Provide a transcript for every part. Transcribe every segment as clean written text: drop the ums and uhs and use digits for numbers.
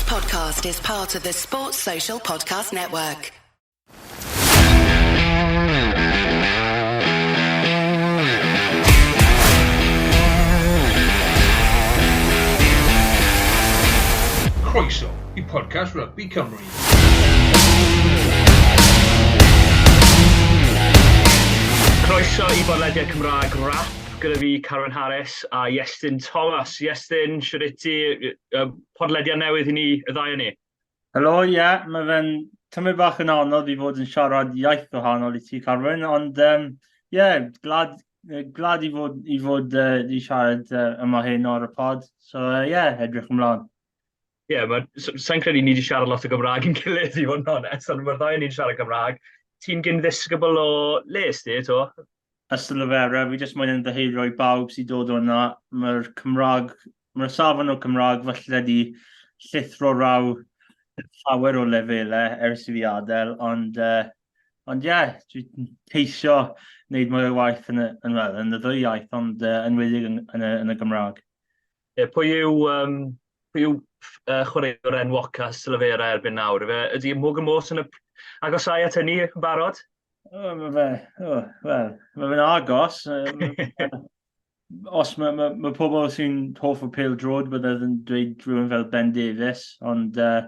podcast is part of the Sports Social Podcast Network. Croeso i podcast Rugby Cymru. Croeso i bodlediad Cymraeg Rap gyda fi Carwyn Harris a Iestyn Thomas. Iestyn, siwr i ti, podlediad newydd i ni, y ddau o ni? Helo, ie, yeah, mae fe'n tymor bach yn anodd i fod yn siarad iaith wahanol i ti, Carwyn, ond ie, um, yeah, glad, glad i fod, i fod uh, i siarad uh, yma hyn ar y pod. So, ie, uh, yeah, edrych ymlaen. Ie, yeah, sa'n credu ni wedi siarad lot o Gymraeg yn gilydd, i fod yn onest, ond mae'r ddau ni'n siarad Gymraeg. Ti'n gyn ddisgybl o le, sti, to? Ystalyfera, fi jyst moyn ymddiheurio i bawb sy'n dod o yna. Mae'r Cymraeg, mae'r safon o Cymraeg falle di llithro raw llawer o lefelau ers i fi adael, ond uh, ond ie, yeah, dwi'n ceisio wneud mwy o waith yn y, yn, well, yn y ddwy iaith, ond uh, yn wedig yn, yn, y, yn y Gymraeg. Yeah, pwy yw, um, pwy yw uh, chwaraewr enwoca Ystalyfera erbyn nawr? Ife, ydy Morgan Morse yn y agosau at hynny yn barod? O, mae fe, o, wel, mae fe'n agos. Os mae, mae, mae pobl sy'n hoff o pêl drod, byddai yn dweud rhywun fel Ben Davies, ond uh,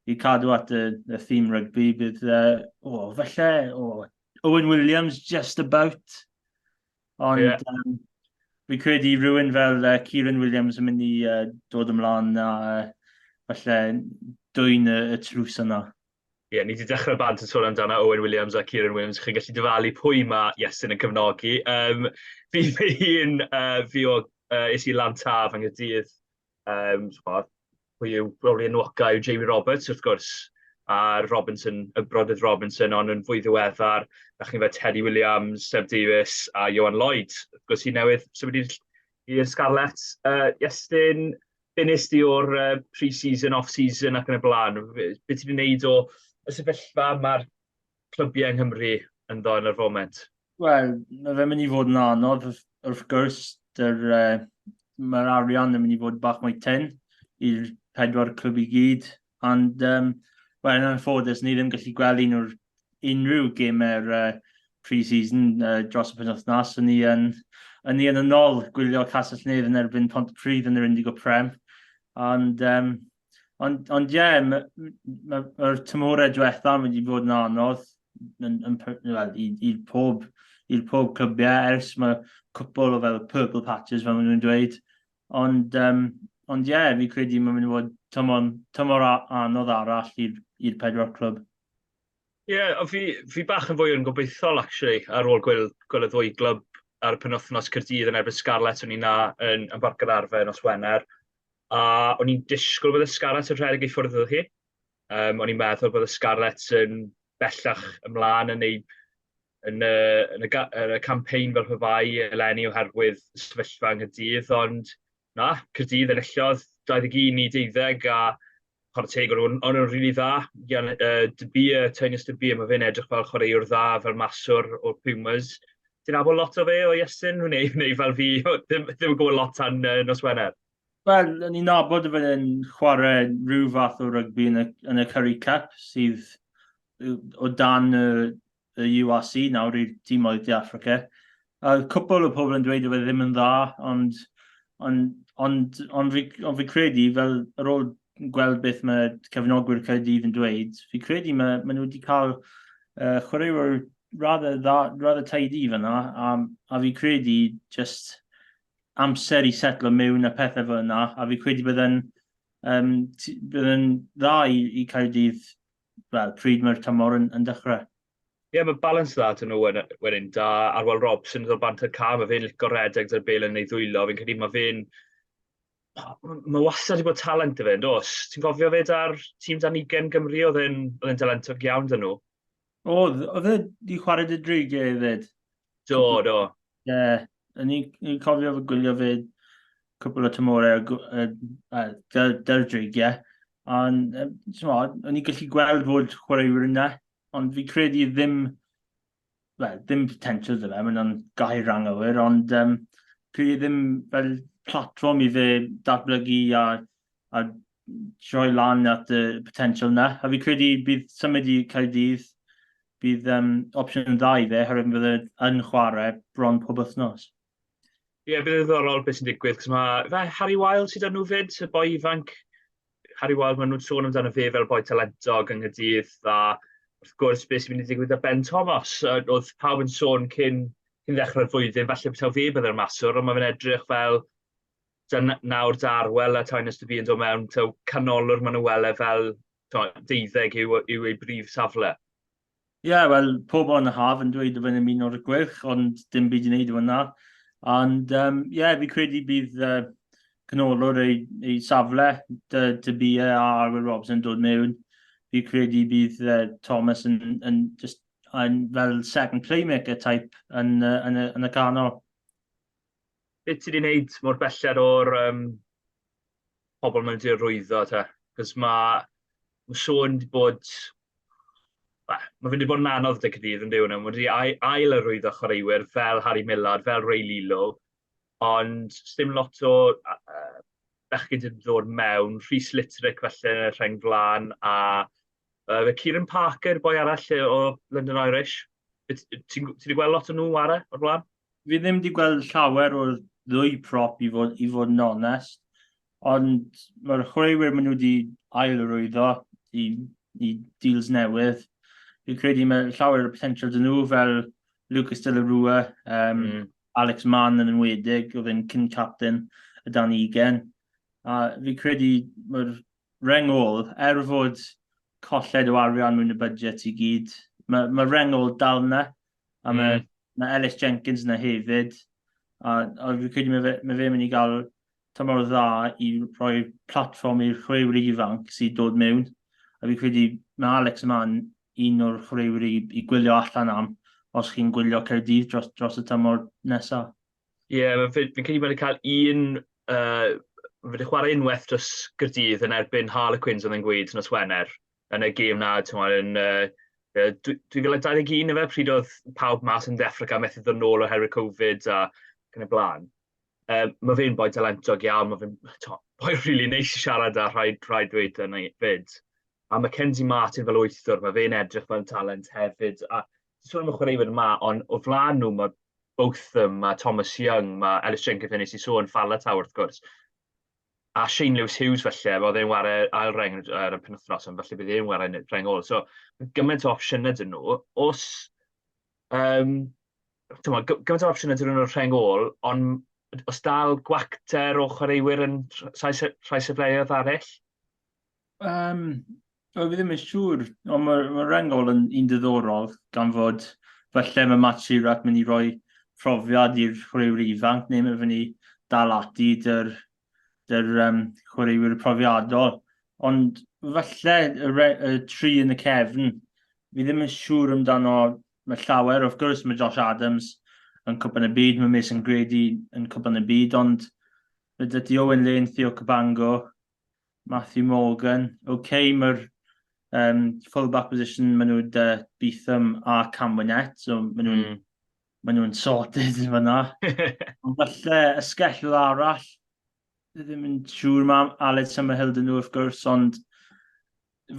i cadw at y, y theme rygbi, bydd, uh, o, falle, o, Owen Williams, just about. Ond yeah. um, fi credu rhywun fel uh, Kieran Williams yn mynd i uh, dod ymlaen a uh, falle dwy'n y, y trws yna. Ie, yeah, ni wedi dechrau bant yn sôn amdano Owen Williams a Kieran Williams. Chi'n gallu dyfalu pwy mae Iestyn yn cefnogi. Um, fi fy hun, uh, fi o, uh, es i lan taf yng Nghaerdydd. Um, so, pwy yw probably enwoca yw Jamie Roberts, wrth gwrs, a Robinson, y brodydd Robinson, ond yn fwy ddiweddar, da chi'n fe Teddy Williams, Seb Davies a Johan Lloyd. Wrth gwrs, hi newydd symud i'r Scarlets. Uh, Iestyn, be nes di o'r uh, pre-season, off-season ac yn y blaen? Be ti wedi gwneud o y sefyllfa mae'r clybiau yng Nghymru ynddo yn yr foment? Wel, mae fe'n mynd i fod yn anodd, wrth gwrs, dyr, uh, mae'r arian yn mynd i fod bach mwy tyn i'r pedwar clwb i gyd. Ond, um, wel, yn anffodus, ni ddim gallu gweld un o'r unrhyw gemau'r uh, pre-season uh, dros y penwythnos. O'n i yn, o'n i yn y nol gwylio Castell Nedd yn erbyn Pontypridd yn yr Indigo Prem. Ond, um, ond, ond ie, yeah, mae'r ma, ma, ma tymhorau diwetha wedi bod yn anodd yn, yn, well, i'r pob, i'r pob clybiau ers mae cwpl o fel purple patches fel maen nhw'n dweud. Ond, um, ond ie, yeah, fi credu mae'n mynd i fod tymor, tymor anodd arall i'r pedwar clwb. Ie, yeah, fi, fi bach yn fwy yn gobeithiol, actually, ar ôl gweld, gweld y ddwy glwb ar y penwthnos Caerdydd yn erbyn Scarlets, o'n i na yn, yn Barc yr Arfer nos Wener, a o'n i'n disgwyl bod y Scarlets yn rhedeg i ffwrdd iddo hi. Um, o'n i'n meddwl bod y Scarlets yn bellach ymlaen yn ei yn y, yn y, yn y campaign fel pe bai eleni oherwydd sefyllfa yng Nghaerdydd, ond na, Caerdydd enillodd 21 i 12 a chwarae teg, o'n nhw'n rili dda. Ian, uh, De Beer, Tynus De Beer, mae fe'n edrych fel chwaraewr dda, fel maswr o'r Pumas. Ti'n nabod lot o fe o Iestyn? Neu, neu fel fi, ddim, ddim yn gwybod lot tan uh, nos Wener. Wel, o'n i'n nabod y fe'n chwarae rhyw fath o rygbi yn y, yn y Currie Cup, sydd o dan y, y URC nawr i'r tîmoedd De Affrica. A cwpl o pobl yn dweud oedd e ddim yn dda, ond, ond, ond, ond, fi, ond fi credu, fel ar ôl gweld beth mae cefnogwyr Caerdydd yn dweud, fi credu mae, mae nhw wedi cael uh, chwaraewyr rather, dda, rather tidy fyna, a, a fi credu just amser i setlo mewn a pethau fel yna, a fi credu bydd yn, um, bydd yn dda i, i Caerdydd wel, pryd mae'r tymor yn, yn dechrau. Ie, yeah, mae balance dda dyn nhw wedyn da. Arwel Robson yn dod bant y ca, mae fe'n licio redeg dy'r bel yn ei ddwylo. Fi'n credu mae fe'n... Mae wastad wedi bod talent y fe, does? Ti'n cofio fe da'r tîm dan 20 Gymru, oedd e'n talentog iawn dyn nhw? Oedd, oedd e wedi chwarae dy dreigiau hefyd? Do, do. Ie, yeah, o'n i'n cofio fy gwylio fe cwpl o tymorau dy'r dreigiau. Ond, o'n i'n gallu gweld fod chwaraewyr yna, ond fi credu ddim, well, ddim potential dy fe, mae'n gair anghywir, ond um, credu ddim fel platfform i fe datblygu a, a troi lan at y potential na. A fi credu bydd symud i Caerdydd, bydd um, opsiwn yn dda i fe, herwydd bydd e yn chwarae bron pob wythnos. Ie, yeah, bydd yn ddiddorol beth sy'n digwydd, cos mae fe Harry Wild sydd â nhw fyd, y boi ifanc. Harry Wild, maen nhw'n sôn amdano fe fel boi talentog yng Nghaerdydd, a wrth gwrs beth sy'n mynd i ddigwydd â Ben Thomas. Oedd pawb yn sôn cyn, cyn ddechrau'r flwyddyn, falle beth fe byddai'r maswr, ond mae fe'n edrych fel dyna nawr da Arwel a Tynus de Bee yn dod mewn, taw canolwr maen nhw wele fel deuddeg yw, yw ei brif safle. Ie, yeah, wel, pobl yn y haf yn dweud fe'n ymuno o'r Gweilch, ond dim byd i wneud efo hwnna. Ond, ie, um, yeah, fi credu bydd uh, canolwr ei, ei safle, dy, dy Bee a Arwel Robson dod mewn. Fi credu bydd uh, Thomas yn, yn, just, yn fel second playmaker type yn, uh, yn, y, yn y canol. Beth ti wedi gwneud mor belled o'r um, pobl mae'n wedi arwyddo te? Cos mae ma sôn wedi bod... Well, mae fe wedi bod yn anodd dy Caerdydd yn dyw nhw. Mae wedi ail arwyddo chwaraewyr fel Harry Millard, fel Ray Lilo, ond dim lot o uh, bechgyn wedi dod mewn. Rhys Litterick falle yn y rheng flaen, a uh, Kieran Parker, boi arall o London Irish. Ti'n ti wedi gweld lot o nhw ware o'r blaen? Fi ddim wedi gweld llawer o'r ddwy prop i fod, i fod yn onest, ond mae'r chwaraewyr maen nhw wedi ail-arwyddo i, i deals newydd. Fi'n credu mae llawer o potential dyn nhw fel Lucas de la Rua, um, mm. Alex Mann yn enwedig, oedd yn cyn captain y dan ugen. A fi'n credu mae'r reng ôl, er fod colled o arian mewn y budget i gyd, mae, mae reng ôl dal yna, a mae, mm. mae Ellis Jenkins yna hefyd, a, a fi'n credu mae fe, mae fe mynd i gael tymor dda i rhoi platfform i'r chwaraewyr ifanc sydd dod mewn. A fi'n credu mae Alex Mann un o'r chwaraewyr i, i gwylio allan am os chi'n gwylio Caerdydd dros, dros y tymor nesaf. Ie, yeah, fi'n fi credu bod wedi cael un... Uh, wedi chwarae unwaith dros Gaerdydd yn erbyn Harlequins oedd yn gweud nos Wener yn y gêm na, ti'n gwybod, yn uh, 2021 efe, pryd oedd pawb mas yn De Affrica methu ddod nôl oherwydd Covid a yn y blaen. Um, mae fe'n boi talentog iawn, mae fe'n boi really neis i siarad â rhaid, rhaid dweud yna fyd. A Mackenzie Martin fel wythwr, mae fe'n edrych fel talent hefyd. A ti'n sôn am y chwaraewyr yma, ond o flaen nhw mae Botham, mae Thomas Young, mae Ellis Jenkins nes i sôn, Falatau wrth gwrs. A Shane Lewis Hughes felly, oedd e'n ware ail reng ar y penwythnos, ond felly bydd e'n ware reng ôl. So, gymaint o opsiynau dyn nhw. Os, um, tyma, gymaint o opsiynau dyn nhw'n rheng ôl, ond os dal gwacter o chwaraewyr yn rhai sefleoedd arall? Um, Wel, fi ddim yn siŵr, ond mae'r ma rengol yn un diddorol gan fod falle mae Matt Sirac mynd i roi profiad i'r chwaraewyr ifanc neu mae fynd i dal ati dy'r, dy'r um, chwaraewyr profiadol. Ond falle y, re, y tri yn y cefn, fi ddim yn siŵr amdano mae llawer, of gwrs mae Josh Adams yn cwpan y byd, mae Mason Grady yn cwpan y byd, ond mae dydy Owen Lane, Theo Cabango, Matthew Morgan. OK, mae'r um, full-back position, maen nhw dy Beetham a Cam Winnett, so maen nhw'n mm. maen nhw'n sorted yn fyna. Ond falle ysgellwr arall, ddim yn siŵr mae Aled Summerhill dyn nhw wrth gwrs, ond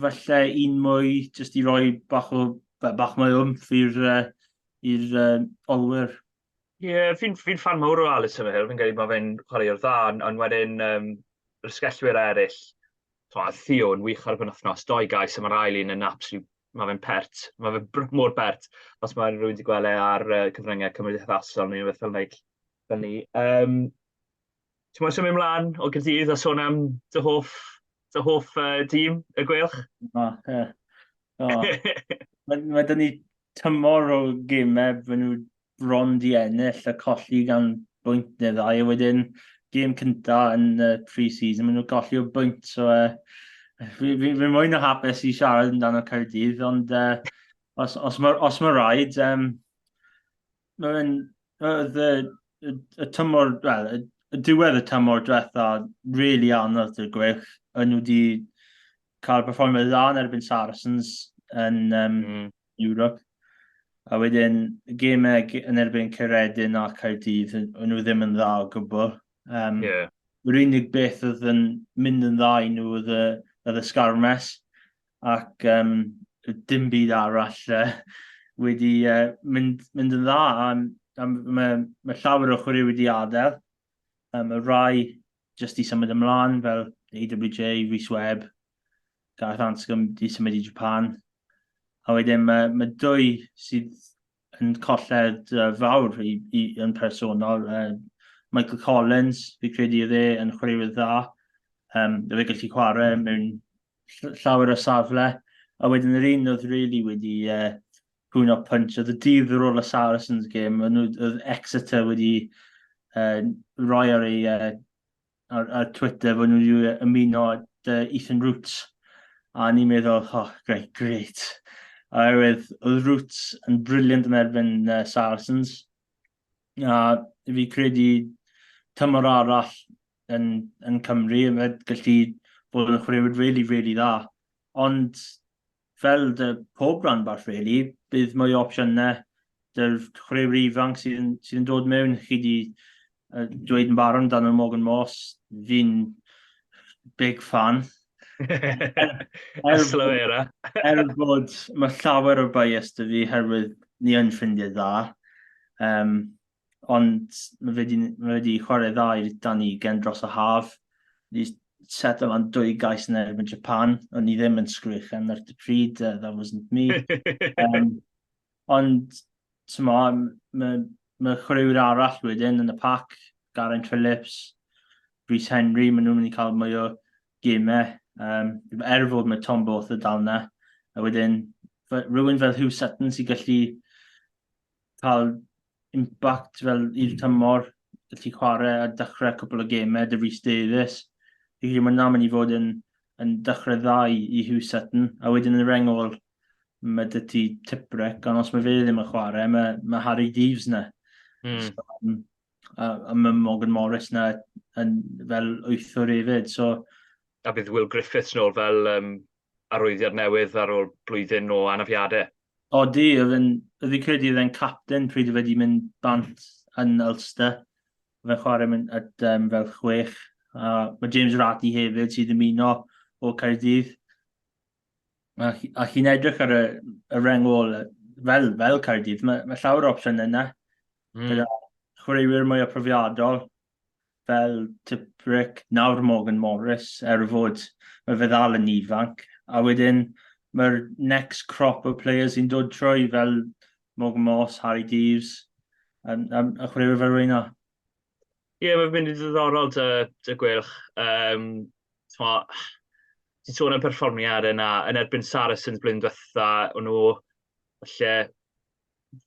falle un mwy jyst i roi bach o bach mwy o wmff i'r uh, i'r uh, olwyr. Ie, yeah, fi'n fi fan mawr o Alice Summerhill, fi'n credu bod fe'n chwaraewr dda, ond on wedyn um, yr ysgellwyr eraill, to, a Theo yn wych ar y penwythnos, doi gais, a mae'r ail un yn absolute, mae fe'n pert, mae fe'n mor bert, os mae rhywun wedi gweld e ar uh, cyfryngau cymdeithasol neu rhywbeth fel like, fel ni. Um, Ti'n moyn symud ymlaen o Gaerdydd a sôn am dy hoff, dy hoff uh, dîm, y Gweilch? O, ie. O. Mae, mae dyn ni tymor o gemau fy nhw bron di ennill a colli gan bwynt neu ddau, a wedyn gêm cynta yn uh, pre-season, maen nhw'n colli o bwynt, so uh, fi, fi, fi mwy na hapus i siarad amdano Caerdydd, ond uh, os, os, mae, os mae rhaid, um, mae'n, oedd y, y, y tymor, wel, y, y diwedd y tymor diwetha, really anodd i'r Gweilch. Yn nhw wedi cael perfformiad dda yn erbyn Saracens yn um, mm. Europe. A wedyn, gemau yn erbyn Caeredin a Caerdydd, yn nhw ddim yn dda o gwbl. Um, yeah. Mae'r unig beth oedd yn mynd yn dda i nhw oedd y, oedd y sgarmes ac um, dim byd arall wedi mynd, mynd yn dda. A, a mae, mae llawer o chwaraewyr wedi adael. Um, mae rai jyst i symud ymlaen fel AWJ, Rhys Webb, Gareth Anscombe di symud i Japan. A wedyn mae, mae dwy sydd yn colled fawr i, i, yn personol. Michael Collins, fi credu oedd e yn chwaraewyr dda. Um, oedd e gallu chwarae mewn llawer o safle. A wedyn yr un oedd really wedi pwyno punch, oedd y dydd ar ôl y Saracens game, oedd Exeter wedi rhoi ar ei ar, ar Twitter fod nhw wedi ymuno â Ethan Roots. A ni'n meddwl, oh, great, great. Oherwydd oedd Roots yn brilliant yn erbyn Saracens. A fi credu tymor arall yn, yn Cymru, mae gallu bod yn chwaraewyr really, really dda. Ond fel dy pob rhanbarth, really, bydd mwy o opsiynau dy'r chwaraewyr ifanc sydd yn, sydd yn dod mewn. Chi di dweud yn barod amdano Morgan Moss, fi'n big fan. er, era. Er bod mae llawer o bias dy fi herwydd ni yn ffrindiau dda. Um, ond mae fe wedi, mae wedi chwarae dda i'r dan ugen dros y haf. Wedi setlo lan dwy gais yn erbyn Japan. O'n i ddim yn sgrichen ar y pryd, that wasn't me. Ond, ti'n mo, mae, mae chwaraewyr arall wedyn yn y pac, Garen Phillips, Rhys Henry, maen nhw'n mynd i cael mwy o gemau. Er fod mae Tom Both y dal na. A wedyn, rhywun fel Hugh Sutton sy'n gallu cael impact fel i'r tymor, gallu chwarae a dechrau cwpl o gemau dy Rhys Davies. Fi'n credu mae hwnna'n mynd i fod yn, yn dechrau dda i, i Hugh Sutton. A wedyn yn yr engol, mae dy ti Tiprec, ond os mae fe ddim yn chwarae, mae, mae Harry Deaves na. So, a, a mae Morgan Morris na yn fel wythwr hefyd. So, a bydd Will Griffiths nôl fel um, arwyddiad newydd ar ôl blwyddyn o anafiadau. Odi, oedd yn, oedd fi'n credu oedd e'n captain pryd oedd wedi mynd bant yn Ulster. Oedd e'n chwarae mynd at um, fel chwech. A mae James Ratty hefyd sydd ymuno o Caerdydd. A, a chi'n edrych ar y, y reng ôl fel, fel Caerdydd, mae, mae llawer o opsiynau yna. Gyda chwaraewyr mwy o profiadol, fel Tipuric, nawr Morgan Morris, er fod mae fe ddal yn ifanc. A wedyn mae'r next crop o players sy'n dod trwy fel Morgan Moss, Harry Deaves, a, a, a chwaraewyr fel rheina. Ie, yeah, mae'n mynd i ddiddorol dy, dy Gweilch. Um, ti'n sôn am perfformiad yna yn erbyn Saracens blwyddyn diwetha, o'n nhw falle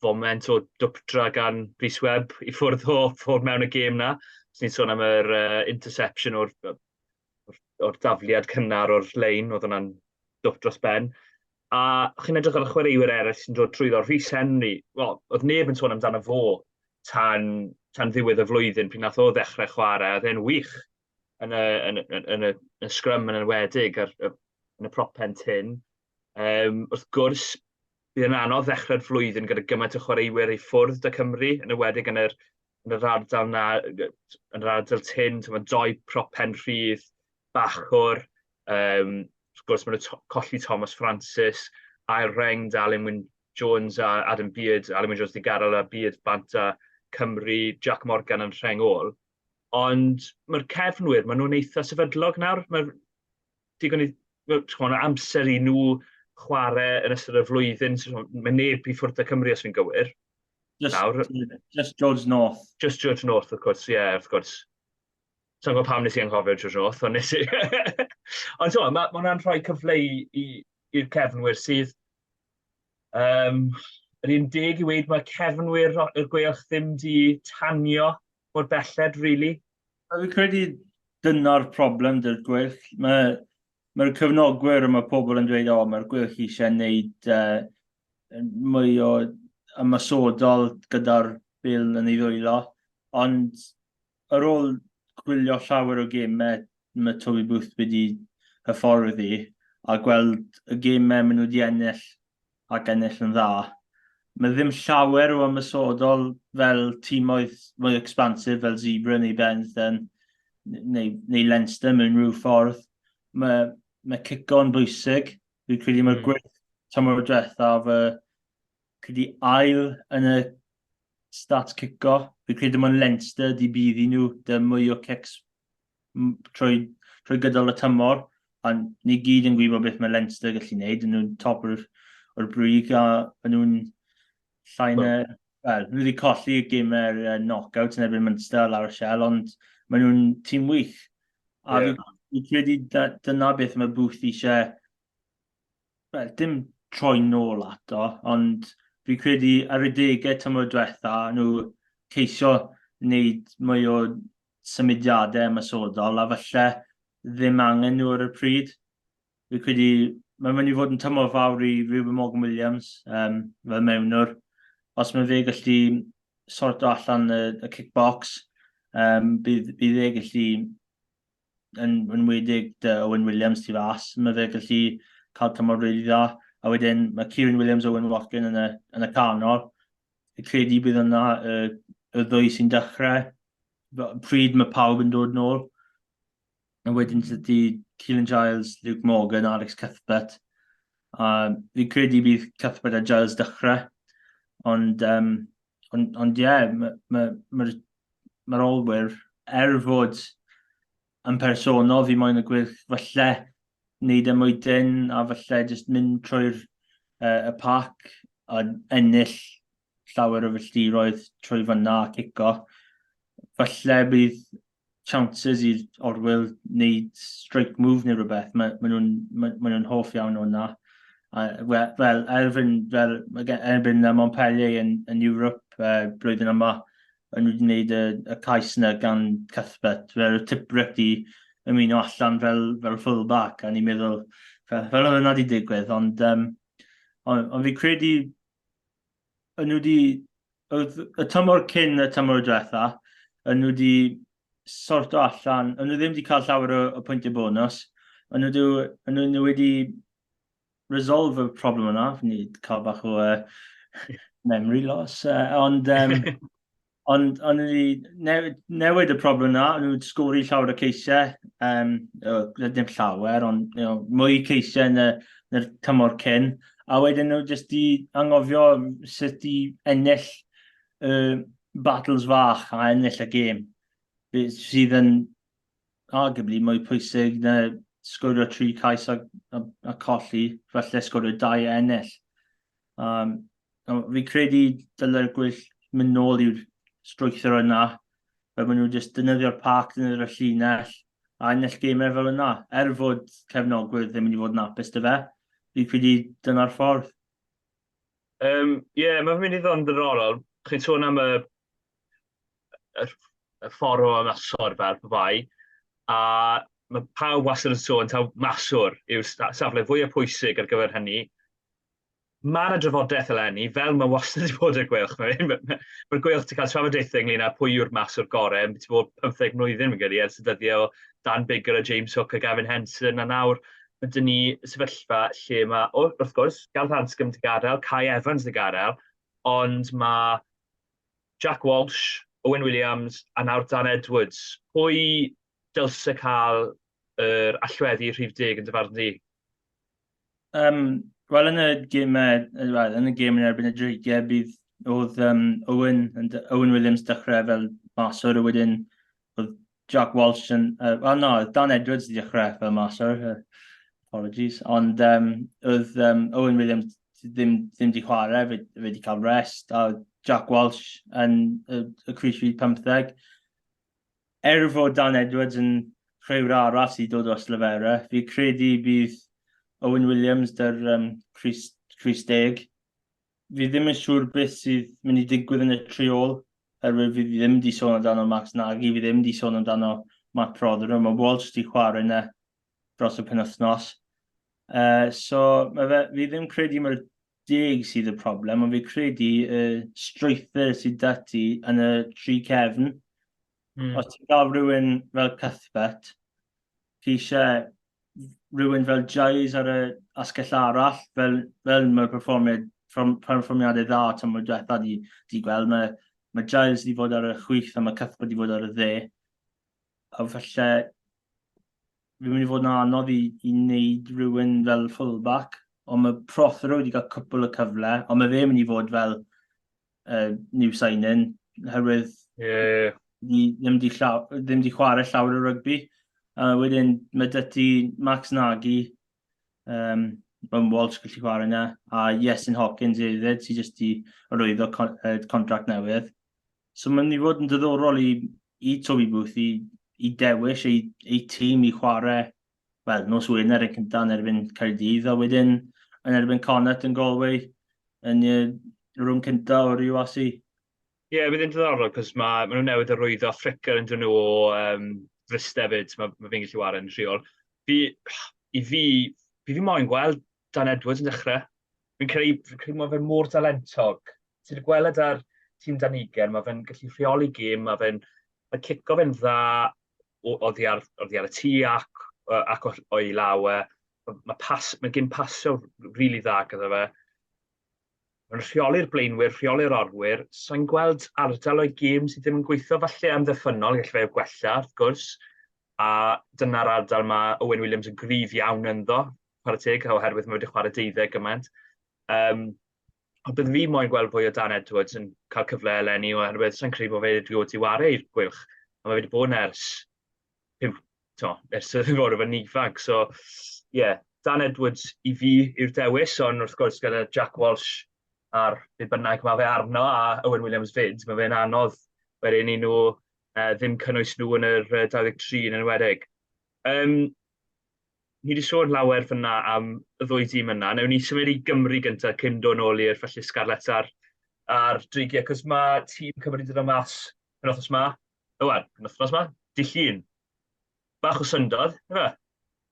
foment o dwpdra gan Rhys Webb i ffwrdd o fod mewn y gêm na. Os ni'n sôn am yr interception o'r, or, or dafliad cynnar o'r lein, oedd hwnna'n dwp dros ben. A chi'n edrych ar y chwaraewyr eraill sy'n dod trwyddo, Rhys Henry, wel, oedd neb yn sôn amdano fo tan, tan ddiwedd y flwyddyn, pryd nath o ddechrau chwarae, oedd e'n wych yn y, yn, yn, yn y, yn y scrum yn enwedig, ar, yn y prop pen tyn. Um, wrth gwrs, bydd yn anodd ddechrau'r flwyddyn gyda gymaint o chwaraewyr i ffwrdd da Cymru, yn enwedig yn yr, yn yr ardal na, yn yr ardal tyn, mae doi prop pen rhydd, bachwr, um, wrth gwrs maen nhw colli Thomas Francis, ail reng da Alun Wyn Jones a Adam Beard, Alun Wyn Jones di gadael a Beard bant a Cymru, Jack Morgan yn rheng ôl. Ond mae'r cefnwyr, maen nhw'n eitha sefydlog nawr. Mae'r digon i, wel, ch'mod, amser i nhw chwarae yn ystod y flwyddyn. So, mae neb i ffwrdd â Cymru os fi'n gywir. Just, nawr. Just George North. Just George North, wrth gwrs, ie, yeah, wrth gwrs. Sa'n gwybod pam nes i anghofio George North, ond nes i. Ond so, mae ma hwnna'n rhoi cyfle i'r cefnwyr sydd... Um, yr un deg i weud mae cefnwyr y Gweilch ddim di tanio mor belled, really. Fi'n credu dyna'r problem dy'r Gweilch. Mae'r mae cefnogwyr a mae pobl yn dweud, o, oh, mae'r Gweilch eisiau gwneud mwy o ymosodol gyda'r bil yn ei ddwylo. Ond ar ôl gwylio llawer o gemau mae Toby Booth wedi hyfforddi a gweld y gemau maen nhw wedi ennill ac ennill yn dda, mae ddim llawer o ymosodol fel tîmoedd mwy expansive fel Zebre neu Benetton. neu, neu Leinster mewn rhyw ffordd. Mae, mae cico'n bwysig. Fi'n credu mae'r gwyth tymor diwethaf y credu ail yn y stats cico. Fi'n credu mae'n Leinster di bydd i nhw dy mwy o cics trwy, trwy gydol y tymor. A ni gyd yn gwybod beth mae Leinster gallu gwneud. Nhw'n top o'r, o'r brig a nhw'n llai na... Wel, nhw wedi colli y gemau'r uh, knockout yn erbyn Munster a La Rochelle, ond maen nhw'n tîm wych. A yeah. fi credu dyna beth mae Booth eisiau, wel, dim troi nôl ato, ond fi credu ar y degau tymor diwetha, nhw ceisio wneud mwy o symudiadau ymosodol, a falle ddim angen nhw ar y pryd. Fi credu mae'n mynd i fod yn tymor fawr i Reuben Morgan Williams um, fel mewnwr. Os mae fe gallu sorto allan y, y kickbox, um, bydd, bydd e gallu yn, yn wedig dy Owen Williams tu fas. Mae fe gallu cael tymor rili dda. A wedyn mae Kieran Williams, Owen Watkin yn y, yn y canol. Fi credu bydd yna y, y ddwy sy'n dechrau. Pryd mae pawb yn dod nôl. A wedyn ti Keelan Giles, Luke Morgan, Alex Cuthbert. A fi'n credu bydd Cuthbert a Giles dechrau. Ond, um, ond, ond ie, yeah, mae'r ma, ma, ma, ma olwyr, er fod yn personol fi moyn y gwych falle wneud e mwy dyn a falle jyst mynd trwy'r uh, y parc a ennill llawer o filltiroedd trwy fyna a cico. Falle bydd chances i'r orwyl wneud strike move neu rhywbeth. Mae, ma nhw'n ma, ma nhw hoff iawn o hwnna. A, wel, fel, erbyn, fel, erbyn Montpellier yn, yn Europe uh, blwyddyn yma, yn nhw wedi gwneud y, y cais yna gan Cuthbert, fel y Tiprick di ymuno allan fel, fel fullback, a ni'n meddwl, fel, fel oedd yna wedi digwydd, ond, um, ond, ond fi credu o'n nhw wedi, oedd y tymor cyn y tymor diwetha, o'n nhw wedi sorto allan, o'n nhw ddim wedi cael llawer o, o pwyntiau bonus, o'n nhw, o'n nhw wedi resolve y problem yna, fi wedi cael bach o uh, memory loss, uh, ond um, ond o'n nhw wedi newid, newid y problem yna, o'n nhw wedi sgori llawer o ceisiau, um, ddim llawer, ond you know, mwy ceisiau yn y, yn y tymor cyn, a wedyn nhw jyst di angofio sut i ennill y uh, battles fach a ennill y gêm, sydd yn arguably mwy pwysig na sgorio tri cais a, a, a colli, falle sgorio dau a ennill. Um, fi credu dylai'r gwyll mynd nôl i'r strwythur yna, fel maen nhw jyst defnyddio'r parc, defnyddio'r llinell, a ennill gemau fel yna. Er fod cefnogwyr ddim yn mynd i fod yn hapus dy fe, fi credu dyna'r ffordd. Ie, um, yeah, mae'n mynd i ddod yn ddiddorol. Chi'n sôn am y, y, y ffordd o ymosod fel pe bai, a mae pawb wastad yn sôn taw maswr yw'r safle fwyaf pwysig ar gyfer hynny. Mae yna drafodaeth eleni, fel mae wastad wedi bod i'r Gweilch. Mae'r ma, ma, ma Gweilch wedi cael trafodaethau ynglyn â pwy yw'r maswr gorau, yn wedi bod 15 mlwyddyn, fi'n credu, ers y dyddiau o Dan Biggar a James Hook a Gavin Henson, a nawr mae dyn ni sefyllfa lle mae, wrth gwrs, Gareth Anscombe wedi gadael, Kai Evans wedi gadael, ond mae Jack Walsh, Owen Williams a nawr Dan Edwards. Pwy dylse cael yr allweddi rhif deg yn dy farn di? Um, Wel, yn y gêm, well, yn y gêm yn erbyn y Dreigiau, bydd oedd um, Owen, Owen Williams dechrau fel maswr, a wedyn oedd Jack Walsh yn... Uh, well, no, Dan Edwards wedi dechrau fel maswr, uh, apologies, ond um, oedd um, Owen Williams ddim, ddim wedi chwarae, fe, fe wedi cael rest, a Jack Walsh yn y, y crys rhif 15. Er fod Dan Edwards yn rhywr arall sydd dod o Ystalyfera, fi credu bydd Owen Williams dy'r um, crys, crys deg. Fi ddim yn siŵr beth sydd mynd i digwydd yn y tri ôl, oherwydd fi ddim wedi sôn amdano Max Nagy, fi ddim wedi sôn amdano Matt Protheroe, mae Walsh wedi chwarae yna dros y penwythnos. Uh, so, mae fe, fi ddim credu mae'r deg sydd y problem, ond fi credu y uh, strwythur sydd 'da ti yn y tri cefn. Os ti'n cael rhywun fel Cuthbert, ti eisiau rhywun fel Giles ar y asgell arall, fel, fel mae'r perfformiad, perfformiadau dda tymor diwetha di, di gweld. Mae, mae Giles wedi fod ar y chwith a mae Cuthbert wedi fod ar y dde. A falle fi'n mynd i fod yn anodd i, i wneud rhywun fel fullback, ond mae Prothero wedi cael cwpl o cyfle, ond mae fe'n mynd i fod fel new signing, oherwydd yeah. ni ddim wedi, llaw, ddim wedi chwarae llawer o rygbi. A wedyn mae dy ti Max Nagy, Owen Walsh gallu chwarae yna, a Iestyn Hopkins hefyd, sydd jyst i arwyddo con contract newydd. So mae'n mynd i fod yn diddorol i, i Toby Booth i, i dewis ei, ei tîm i chwarae, wel, nos Wener yn cyntaf yn erbyn Caerdydd, a wedyn yn erbyn Connacht yn Galway yn y rownd cyntaf o'r URC. Ie, yeah, bydd yn diddorol, cos mae ma nhw newydd arwyddo Fricker yn dyn nhw o Fryste fyd, mae ma fe'n gallu wario yn rheol. Fi, i fi, fi fi moyn gweld Dan Edwards yn dechrau. Fi'n credu, fi'n credu mae fe mor dalentog. Ti wedi gweld ar tîm Dan Ugen, mae fe'n gallu rheoli gêm, mae fe'n mae cico fe'n dda oddi ar, oddi ar y tŷ ac, ac o'i law e. Mae, pas, mae gyn pasio rili really dda gyda fe. Mae'n rheoli'r blaenwyr, rheoli'r orwyr. Sa'n gweld ardal o'i gêm sydd ddim yn gweithio, falle amddiffynnol, gall fe gwella, wrth gwrs. A dyna'r ardal mae Owen Williams yn gryf iawn ynddo, chwarae teg, oherwydd mae wedi chwarae deuddeg gymaint. Ond bydd fi moyn gweld fwy o Dan Edwards yn cael cyfle eleni, oherwydd sa'n credu bod fe wedi dod i ware i'r Gweilch. A mae wedi bod yn ers pump, to, ers iddo fod yn ifanc. So, ie, yeah, Dan Edwards i fi yw'r dewis, ond wrth gwrs gyda Jack Walsh a'r be bynnag mae fe arno a Owen Williams fyd, mae fe'n anodd wedyn i nhw ddim cynnwys nhw yn yr 23 yn enwedig. Ni wedi sôn lawer fyna am y ddwy dîm yna. Newn ni symud i Gymru gyntaf cyn dod nôl i'r felly Scarlets a'r, a'r Dreigiau, cos mae tîm Cymru wedi dod mas penwythnos ma. Wel, penwythnos ma, dydd Llun. Bach o syndod, yfe?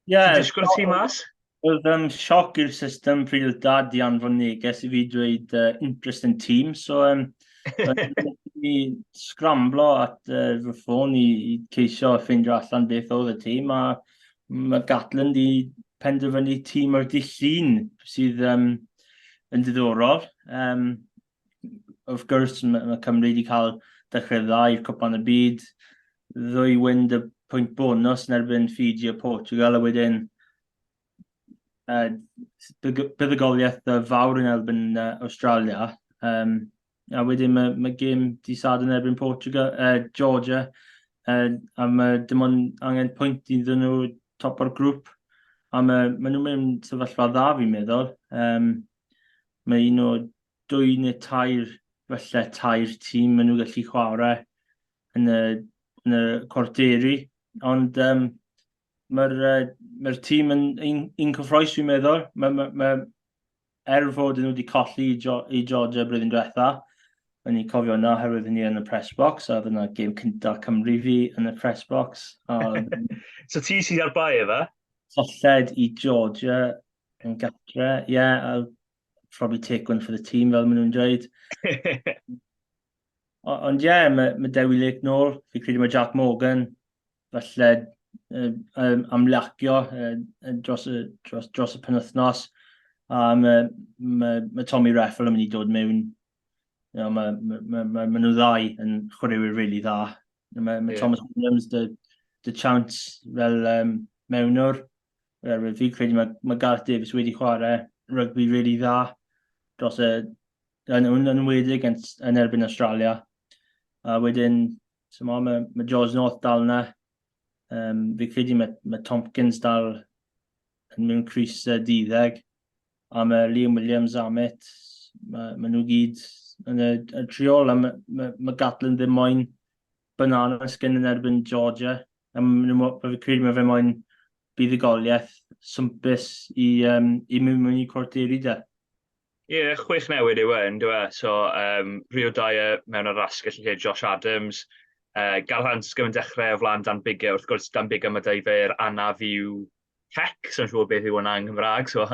Ie. Ti'n disgwyl y tîm mas? Oedd sioc i'r system pryd oedd dad di anfon neges i fi dweud interesting team, so ni scramblo at fy ffôn i, i ceisio ffeindio allan beth oedd y tîm, a mae Gatland di penderfynu tîm ar dydd Llun sydd yn diddorol. Wrth gwrs, mae, mae Cymru wedi cael dechrau dda i'r Cwpan y Byd, ddwy win dy pwynt bonus yn erbyn Fiji a Portugal, a wedyn buddugoliaeth fawr yn erbyn Australia. A wedyn mae, mae gêm di Sadwrn yn erbyn Portugal, Georgia, a mae dim ond angen pwynt iddyn nhw top o'r grŵp. A mae, mae nhw'n mewn sefyllfa dda fi'n meddwl. Mae un o dwy neu tair, falle tair tîm maen nhw gallu chwarae yn y, yn y cwarteri. Ond mae'r mae tîm yn un, un cyffroes fi'n meddwl. Mae, mae, mae, er fod nhw wedi colli i, jo, i Georgia blwyddyn diwetha, yn i cofio yna oherwydd ni yn y press box, a dyna gêm cynta Cymru fi yn y press box. A, so ti sydd ar bai efe? Colled i Georgia yn gatre, yeah, I'll probably take one for the team fel maen nhw'n dweud. Ond ie, yeah, mae, mae Dewi Lake nôl, fi credu mae Jack Morgan, falle amlacio dros, y, dros, dros y penwythnos, a mae, mae, mae Tommy Reffell yn mynd i dod mewn. You know, mae, mae, mae, mae, mae nhw ddau yn chwaraewyr really dda. Mae, mae yeah. Thomas Williams the, the chance fel mewnwr. Oherwydd fi credu mae, mae Gareth Davies wedi chwarae rygbi really dda dros y, yn, yn enwedig yn, yn erbyn Australia. A wedyn, so mae, mae, mae George North dal yna. Fi credu mae, mae Tompkins dal yn mewn crys duddeg. A mae Liam Williams, Amit, mae, mae nhw gyd yn y, y triol a mae, mae, mae Gatland ddim moyn banana skin yn erbyn Georgia. A ma' fi credu mae fe moyn buddugoliaeth swmpus i, i mynd mewn i cwarteri de. Ie, yeah, chwech newid yw e, ynddo e. So, Rio Dyer mewn ar asgell yn lle Josh Adams. Gareth Anscombe yn dechrau o flaen Dan Biggar. Wrth gwrs, Dan Biggar mae dau fe'r anaf i'w pec, so'n siŵr beth yw hwnna yn Nghymraeg, so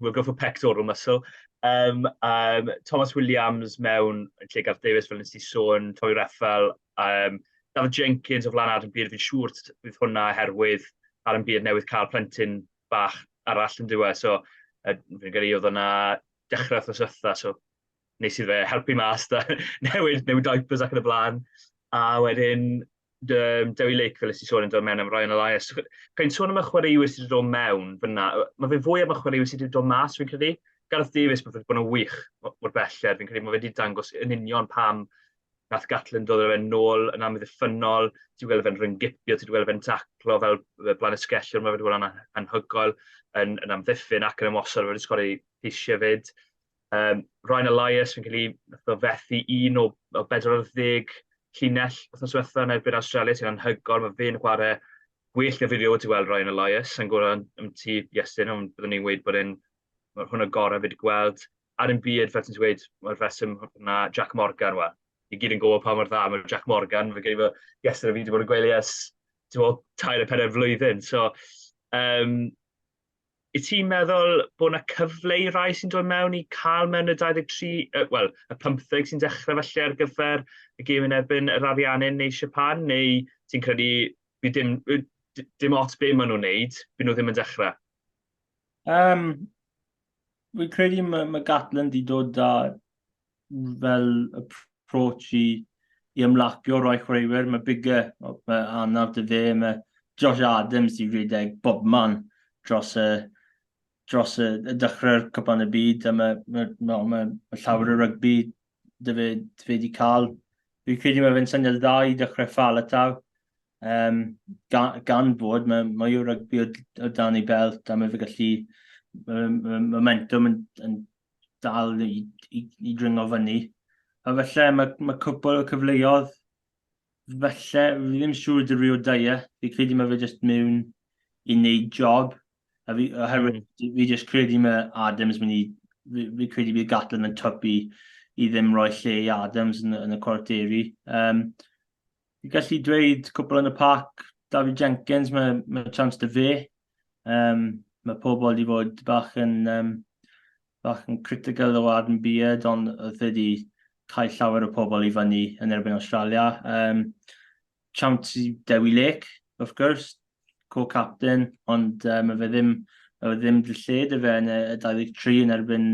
we'll go for pectoral muscle. Thomas Williams mewn lle Gareth Davies, fel nes ti sôn, Toby Reffel, Dafydd Jenkins o flaen Adam Beard, fi'n siŵr bydd hwnna oherwydd Adam Beard newydd cael plentyn bach arall yn diwedd, so fi'n credu oedd hwnna dechrau wythnos ddiwetha, so nes i fe helpu mas da newid, newid diapers ac yn y blaen. A wedyn Dewi Lake, fel ys ti sôn, yn dod mewn am Ryan Elias. Cael sôn am y chwaraewyr sydd wedi dod mewn fyna, mae fe fwy am y chwaraewyr sydd wedi dod mas, fi'n credu. Gareth Davies, mae fe wedi bod yn wych mor belled, fi'n credu mae fe wedi dangos yn union pam nath Gatland dod â fe nôl yn amddiffynnol, ti'n gweld fe'n rhyngipio, ti'n gweld fe'n taclo fel blaen ysgellwr, mae fe wedi bod yn anhygoel yn amddiffyn ac yn ymosod, mae wedi sgori ceisiau fyd. Ryan Elias, fi'n credu, nath o fethu un o 40 llinell wythnos diwetha yn erbyn Australia, sy'n anhygoel, mae fe'n chwarae gwell na fi erioed wedi gweld Ryan Elias, yn gwybod am ti, Iestyn, ond byddwn ni'n gweud bod e'n, mae hwn y gorau fi wedi gweld. Aaron Beard, fel ti'n dweud, mae'r reswm hwnna, Jack Morgan, wel, i gyd yn gwybod pa mor dda mae Jack Morgan, fe gen i fy Iestyn a fi wedi bod yn gwely ers, ti'n gwybod, 3 neu 4 flwyddyn. So, wyt ti'n meddwl bod yna cyfle i rai sy'n dod mewn i cael mewn y 23, wel, y 15 sy'n dechrau falle ar gyfer y gêm yn erbyn yr Ariannin neu Japan, neu ti'n credu bydd dim ots be maen nhw'n wneud, bydd nhw ddim yn dechrau? Fi'n credu mae Gatland wedi dod â fel approach i ymlacio rhai chwaraewyr. Mae Biggar, mae anaf dy fe, mae Josh Adams di rhedeg bobman dros y, dros y, y dechrau'r Cwpan y Byd, a mae llawer o rygbi dy fe, dy fe di cael. Fi'n credu mae fe'n syniad dda i dechrau Faletau, gan fod mae o rygbi o dan ei belt a mae fe gallu, mae momentum yn dal i dringo fyny. A felly mae cwpl o cyfleoedd, felly fi ddim siŵr dy Rio Dyer, fi credu mae fe jyst mewn i wneud job, a fi, oherwydd fi jyst credu mae Adams mynd i, fi credu bydd Gatland yn twp i ddim rhoi lle i Adams yn y cwarteri. Fi'n gallu dweud cwpl yn y parc, David Jenkins, mae chance dy fe. Mae pobl wedi bod bach yn critical o Adam Beard, ond oedd wedi cael llawer o pobl i fyny yn erbyn Australia. Chance i Dewi Lake, of course, co-captain, ond mae fe ddim dy lle dy fe yn y 23 yn erbyn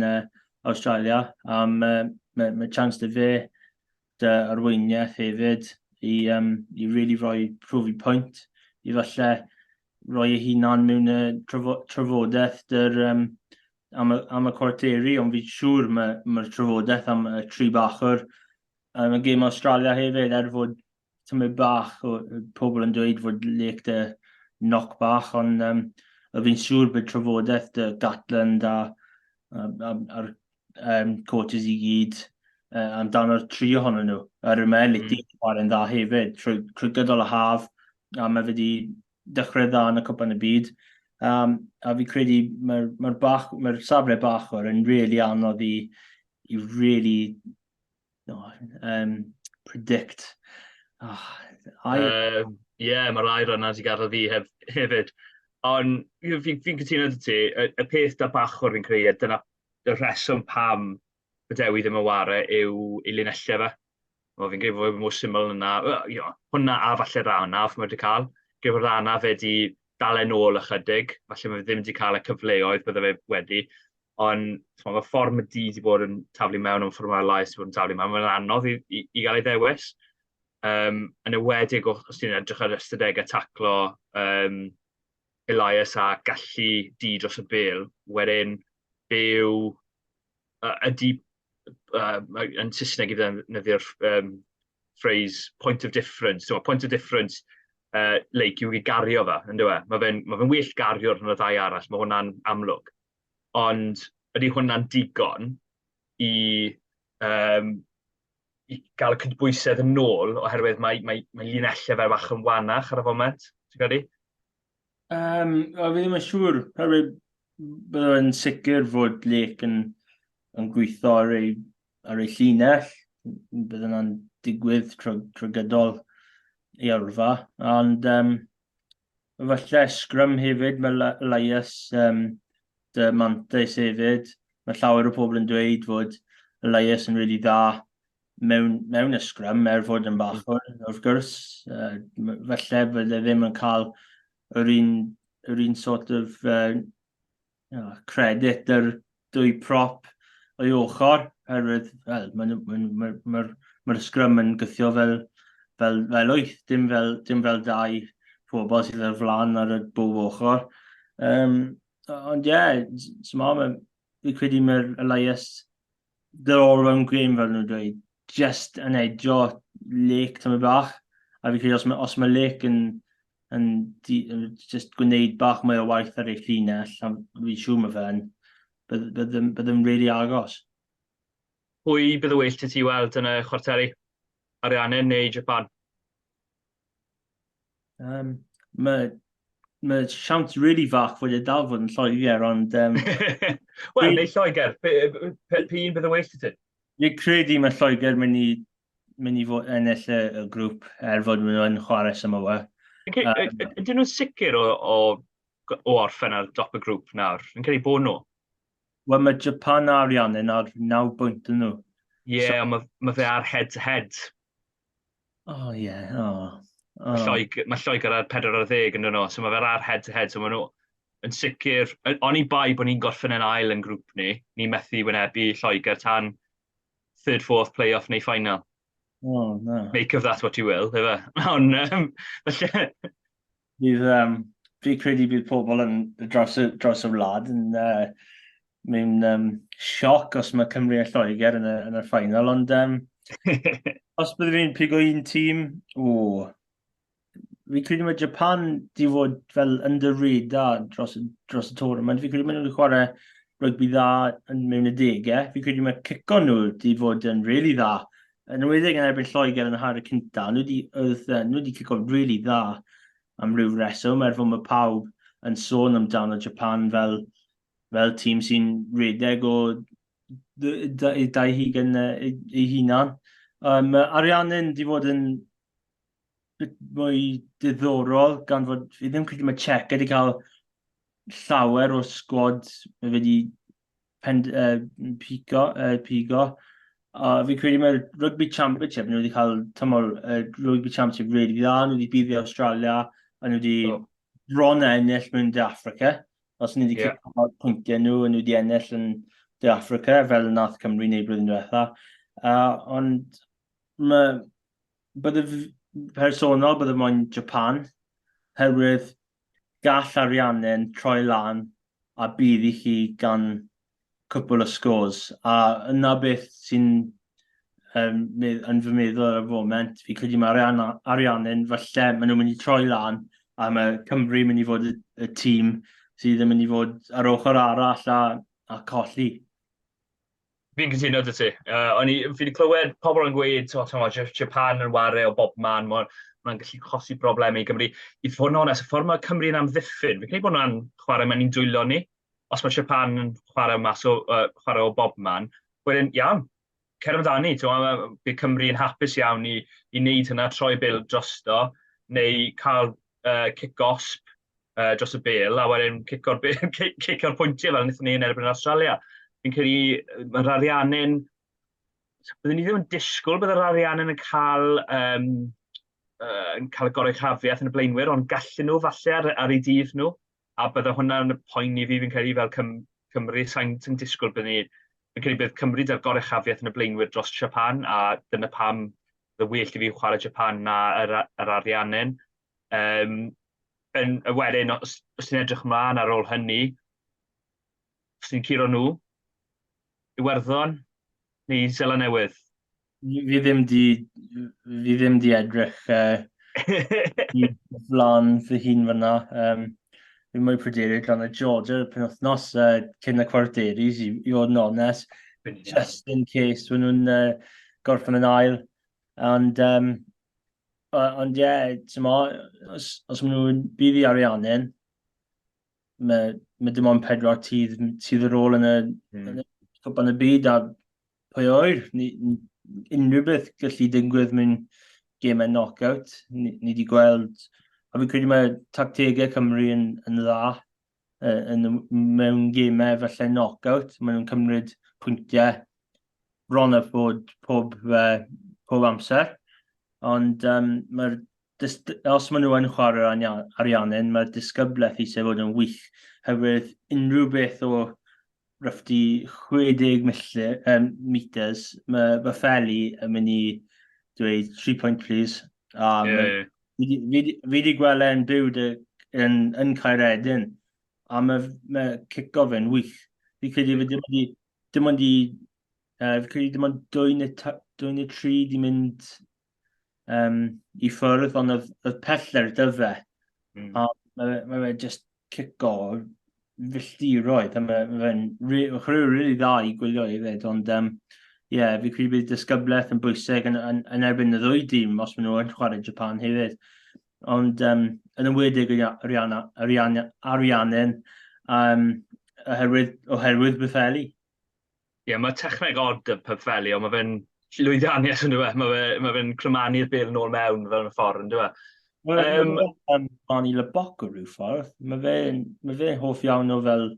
Australia. A mae chance dy fe dy arweiniaeth hefyd i really roi profi pwynt, i falle roi ei hunan mewn y trafodaeth am y cwarteri, ond fi'n siŵr mae'r trafodaeth am y tri bachwr am y gêm Australia hefyd, er fod tymor bach o pobl yn dweud fod Lake dy knock bach, ond fi'n siŵr bod trafodaeth dy Gatland a'r coaches i gyd amdano'r tri ohonyn nhw. Ar y mae mm. chwarae'n dda hefyd, trwy gydol y haf, a mae fe wedi dechrau dda yn y Cwpan y Byd. A fi credu mae'r safle bachwr yn really anodd i really no, predict. Oh, I... Yeah, mae'r air yna wedi gadael fi hefyd. Ond fi cytuno â ti, y peth da bachwr fi'n credu, dyna y rheswm pam y Dewi ddim yn ware yw ei linellau fe. Wel, fi'n credu fod mor syml yna. Hwnna a falle anaf mae wedi cael. Credu bod anaf fe wedi dal e nôl ychydig. Falle mae fe ddim wedi cael y cyfleoedd bydde fe wedi. Ond mae ffordd mae di wedi bod yn taflu mewn, ond ffordd mae Elias wedi bod yn taflu mewn, mae'n anodd i gael ei ddewis. Yn enwedig os ti'n edrych ar ystadegau taclo Elias a gallu di dros y bêl, wedyn be yw ydy, yn Saesneg i ddefnyddio'r phrase "point of difference". So, point of difference Lake yw i gario fe, yn dweud? Mae fe'n well gariwr yn y ddau arall, mae hwnna'n amlwg. Ond ydy hwnna'n digon i gael y cydbwysedd yn ôl, oherwydd mae linellau fe bach yn wanach ar y foment, ti'n credu? A fi ddim yn siŵr, oherwydd byddai'n sicr fod Lake yn gweithio ar ei llinell. Bydd yna'n digwydd trwy gydol ei yrfa. Ond falle scrum hefyd, mae Elias dy mantais hefyd. Mae llawer o pobl yn dweud fod Elias yn really dda mewn y scrum, er fod yn bachwr, wrth gwrs. Falle bydde ddim yn cael yr un sort of credit yr dwy prop o'i ochr, oherwydd, wel, mae'r ma, ma, ma, ma scrum yn gythio fel, fel, fel wyth, dim fel, dim fel dau pobl sydd ar flaen ar y bob ochr. Um, ond ie, yeah, ma, fi credu mae'r Elias, the all-round game fel nhw'n dweud, just yn edio Lake tyma bach. A fi credu os mae, os mae Lake yn, yn, di, just gwneud bach mwy o waith ar ei llinell, a fi'n siŵr mae fe'n, bydd, bydd, bydd yn really agos. Pwy bydd y well ti weld yn y chwarteri? Ariannin neu Japan? Um, mae mae siawns really fach fod e dal fod yn Lloegr, ond... Um, Wel, neu Lloegr, p'un bydd y well ti? Fi'n credu mae Lloegr mynd i, mynd i fod ennill y, y grŵp er fod nhw yn chwarae Samoa. Ydyn nhw'n sicr o, o, o orffen ar dop y grŵp nawr? Yn credu bod nhw? Wel, mae Japan a Ariannin ar 9 bwynt yn nhw. Ie, yeah, so, mae ma fe ar head-to-head. Oh, ie. Yeah. Oh. Oh. Mae Lloegr, mae Lloegr ar 40 yn nhw, so mae fe ar head-to-head, so maen nhw yn sicr, oni bai bod ni'n gorffen yn ail yn grŵp ni, ni methu wynebu Lloegr tan third, fourth play-off neu final. Oh, no. Make of that what you will, efe. Ond, um, felly... Bydd, um, fi credu bydd pobl yn dros y, dros y wlad yn uh, mewn um, sioc os mae Cymru a Lloegr yn y, yn y final, ond um, os byddwn fi'n pigo un tîm, o, fi credu mae Japan di fod fel under radar dros, dros y tournament. Fi credu maen nhw wedi chwarae rygbi dda yn mewn y degau. Fi credu mae cico nhw wedi fod yn really dda. Yn enwedig yn erbyn Lloegr yn y hanner cynta, nhw wedi, oedd, nhw wedi cico really dda am ryw reswm, er fod mae pawb yn sôn amdano Japan fel, fel tîm sy'n rhedeg o dau hugen ei hunan. Um, Ariannin di fod yn bit mwy diddorol gan fod fi ddim credu mae Cheika wedi cael llawer o sgwad mae fe wedi pen, uh, pigo, uh, pigo. A fi credu mae'r Rugby Championship, nhw wedi cael tymor uh, Rugby Championship really dda, nhw wedi buddio Australia, a nhw wedi oh. bron a ennill mewn De Africa. Os nhw wedi yeah. pwyntiau nhw, a nhw wedi ennill yn De Africa, fel nath Cymru neu blwyddyn diwetha. Uh, ond mae, bydde personol, bydde moyn Japan, herwydd gall Ariannin troi lan a bydd i chi gan cwpl o scores. A yna beth sy'n um, yn fy meddwl ar y foment. Fi credu mae Arian, Ariannin, falle maen nhw'n mynd i troi lan a mae Cymru mynd i fod y, y tîm sydd yn mynd i fod ar ochr arall a, a colli. Fi'n cytuno 'da ti. Uh, o'n i, fi wedi clywed pobl yn gweud, to, to, Japan yn ware o bob man, mae'n ma gallu chosi broblemau i Gymru. I fod yn onest, y ffordd mae Cymru yn amddiffyn, fi'n credu bod hwnna'n chwarae mewn i'n dwylo ni. Os mae Japan yn chwarae, mas o, uh, chwarae o bob man, wedyn, iawn, cer amdani. Bydd Cymru yn hapus iawn i, i wneud hynna, troi bêl drosto, neu cael uh, cic gosb uh, dros y bêl, a wedyn cico'r cico'r pwyntiau fel wnaethon ni yn erbyn Australia. Fi'n credu mae'r Ariannin, byddwn ni ddim yn disgwyl bydd yr Ariannin yn cael, um, uh, yn cael y goruchafiaeth yn y blaenwyr, ond gallen nhw falle ar, ar eu dydd nhw, a bydde hwnna'n poeni fi, fi'n credu fel Cym Cymru, sa'n sa disgwyl bydd ni, fi'n credu bydd Cymru da'r goruchafiaeth yn y blaenwyr dros Japan, a dyna pam bydde well i fi chwarae Japan na yr, yr Ariannin. Um, yn, y wedyn, os, os ti'n edrych ymlaen ar ôl hynny, os ti'n curo nhw, Iwerddon neu Seland Newydd? Fi ddim di, fi ddim di edrych uh, i flaen fy hun fyna. Um, fi'n mwy pryderu gan y Georgia y penwythnos uh, cyn y cwarteris, i, i fod yn onest. Just in case maen nhw'n uh, gorffen yn ail. Ond, um, ond ie, yeah, ti'n os, os maen nhw'n bydd i Ariannin, mae, mae dim ond pedwar tîm sydd ar ôl yn y, mm. yn y cwpan y byd a pwy oer, ni, unrhyw beth gallu digwydd mewn gemau knockout. Ni, ni wedi gweld, a fi'n credu mae tactegau Cymru yn, yn dda yn, mewn gemau falle knockout. Maen nhw'n cymryd pwyntiau bron a bod pob, uh, pob amser. Ond um, mae'r os maen nhw yn chwarae'r Ariannin, mae'r disgyblaeth eisiau fod yn wych. Herwydd unrhyw beth o roughly 60 milltir, um, meters, mae Boffelli yn mynd i dweud 3 point please. A yeah, yeah. Fi, fi, fi di gweld e'n byw dy, yn, yn Caeredin, a mae, mae cico fe'n wych. Fi credu fe dim ond i, dim ond i, uh, fi credu dim ond dwy neu, dwy neu tri di mynd um, i ffwrdd, ond oedd, oedd peller dy fe. A mae, mae fe just cico filltiroedd, a mae, mae fe'n chwaraewr really dda i gwylio hefyd, ond um, yeah, fi credu bydd disgyblaeth yn bwysig yn, yn, yn erbyn y ddwy dîm os maen nhw yn chwarae Japan hefyd. Ond um, yn enwedig Arianna, Arianna, Ariannin, um, oherwydd, oherwydd Buffelli. Ie, yeah, mae techneg od y Buffelli, ond mae fe'n llwyddiannus yn dweud. Mae fe'n ma fe crymanu'r bel yn ôl mewn fel yn y ffordd, yn dweud. Wel, um, Mani Leboc o rhyw ffordd. Mae fe'n ma fe hoff iawn o fel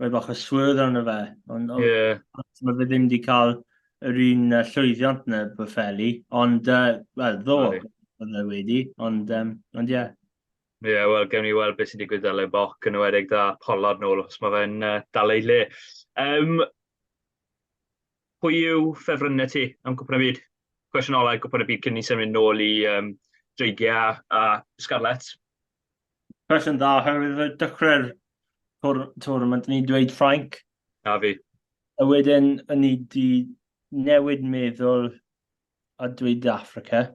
rhoi bach o swerve arno fe. Ond yeah. mae fe ddim wedi cael yr un llwyddiant na Buffelli, ond, uh, wel, ddo, oedd e wedi, ond, um, ond ie. Yeah. Ie, yeah, wel, gewn ni weld beth sy'n digwydd â Le Boc yn ewedig da Pollard nôl, os mae fe'n dal ei le. Um, pwy yw ffefrynnau ti am Cwpan y Byd? Cwestiwn ola Cwpan y Byd cyn ni symud nôl i um, Dreigiau a Scarlets. Cwestiwn dda, oherwydd dechrau'r tournament, ni'n dweud Ffrainc. A fi. A wedyn, o'n i di newid meddwl a dweud Africa.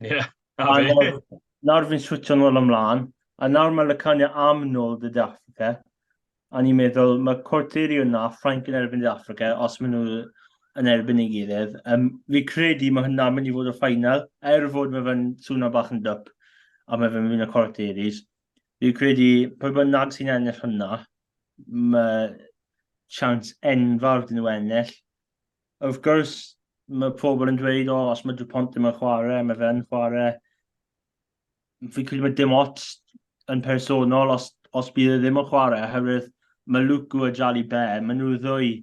Ie, yeah, a fi. Nawr, nawr fi'n switio nôl ymlaen, a nawr mae Lacania am nôl dy Africa, a ni'n meddwl, mae cwarteri yna, Ffrainc yn erbyn De Africa, os maen nhw yn erbyn ei gilydd. Um, fi credu mae hynna'n mynd i fod y ffainal, er fod mae fe'n swnio bach yn dwp, a mae fe'n mynd y cwarteris. Fi credu, pwy bynnag sy'n ennill hynna, mae chance enfawr dyn nhw ennill. Wrth gwrs, mae pobl yn dweud, o, os mae Dupont ddim yn chwarae, mae fe'n chwarae. Fi'n credu mae dim ots yn personol os, os bydd e ddim yn chwarae, oherwydd mae Luku a Jali Bear, maen nhw ddwy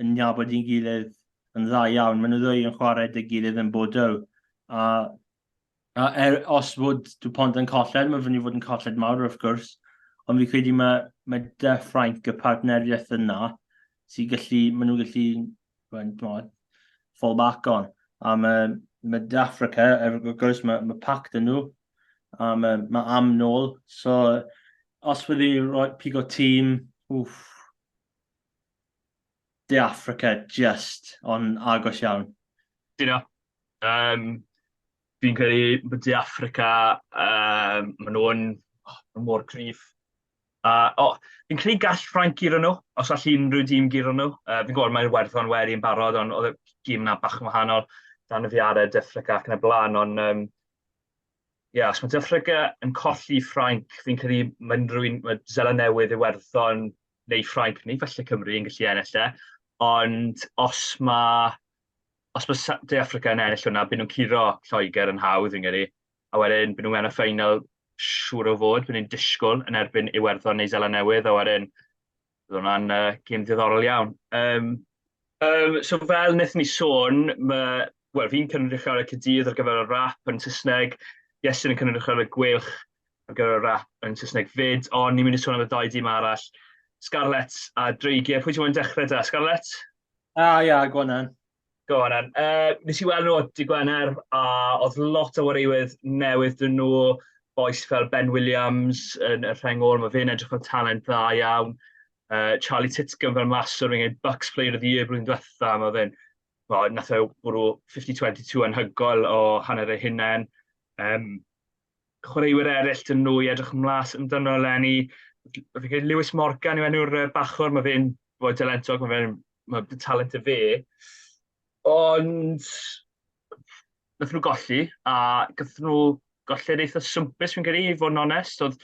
yn nabod i'n gilydd yn dda iawn. Maen nhw ddwy yn chwarae dy gilydd yn Bordeaux. A, a er, os fod Dupont yn colled, mae fynd i fod yn colled mawr wrth gwrs, ond fi'n credu mae, mae De Ffrainc y partneriaeth yna sy'n gallu, maen nhw'n gallu well, fall back on. A mae, mae De Africa, er, wrth gwrs, mae, mae pac dyn nhw, a mae, mae am nôl. So, os fyddi rhoi pigo tîm, wff, De Africa, just, ond agos iawn. Dyna. Um, fi'n credu bod De Africa, um, maen nhw'n oh, mor cryf. A oh, fi'n credu gall Ffrainc guro nhw, os all unrhyw dîm guro nhw. Fi'n gwybod mae'r Iwerddon wedi yn barod, ond oedd y gêm na bach yn wahanol dan y fiarau De Affrica ac yn y blaen, ond um, yeah, os mae De Affrica yn colli Ffrainc, fi'n credu mae unrhyw un, mae Zeland Newydd, Iwerddon neu Ffrainc, neu falle Cymru yn gallu ennill e, ond os mae os mae De Affrica yn ennill hwnna, byd nhw'n curo Lloegr yn hawdd, fi'n credu. A wedyn, byd nhw'n mewn y ffeinal siŵr o fod, byd nhw'n disgwyl yn erbyn Iwerddon neu Zeland Newydd, a wedyn, bydd hwnna'n gêm diddorol iawn. Um, um, so fel wnaethon ni sôn, mae, wel, fi'n cynrychiol y Caerdydd ar gyfer y rap yn Saesneg, Iestyn yn cynrychiol y Gweilch ar gyfer y rap yn Saesneg fyd, ond ni'n mynd i sôn am y ddau dîm arall, Scarlets a Dreigiau. Pwy ti'n moyn dechrau da? Scarlets? Ah, ia, go on then. Go on then. Nes i weld nhw dydd Gwener, a oedd lot o wareiwydd newydd dyn nhw, bois fel Ben Williams yn y rheng ôl, mae fe'n edrych fel talent dda iawn. Charlie Titcombe fel maswr, fi'n gwneud Bucks Player of the Year blwyddyn diwetha, mae fe'n, well, nath e bwrw 50-22 anhygoel o hanner ei hunain. Um, chwaraewyr eraill dyn nhw i edrych ymlaen amdano eleni. Fi'n credu Lewis Morgan yw enw'r bachwr, mae fe'n fwy talentog, mae fe'n mae talent y fe. Ond nath nhw golli, a gath nhw golled eitha swmpus fi'n credu, i fod yn onest. Oedd,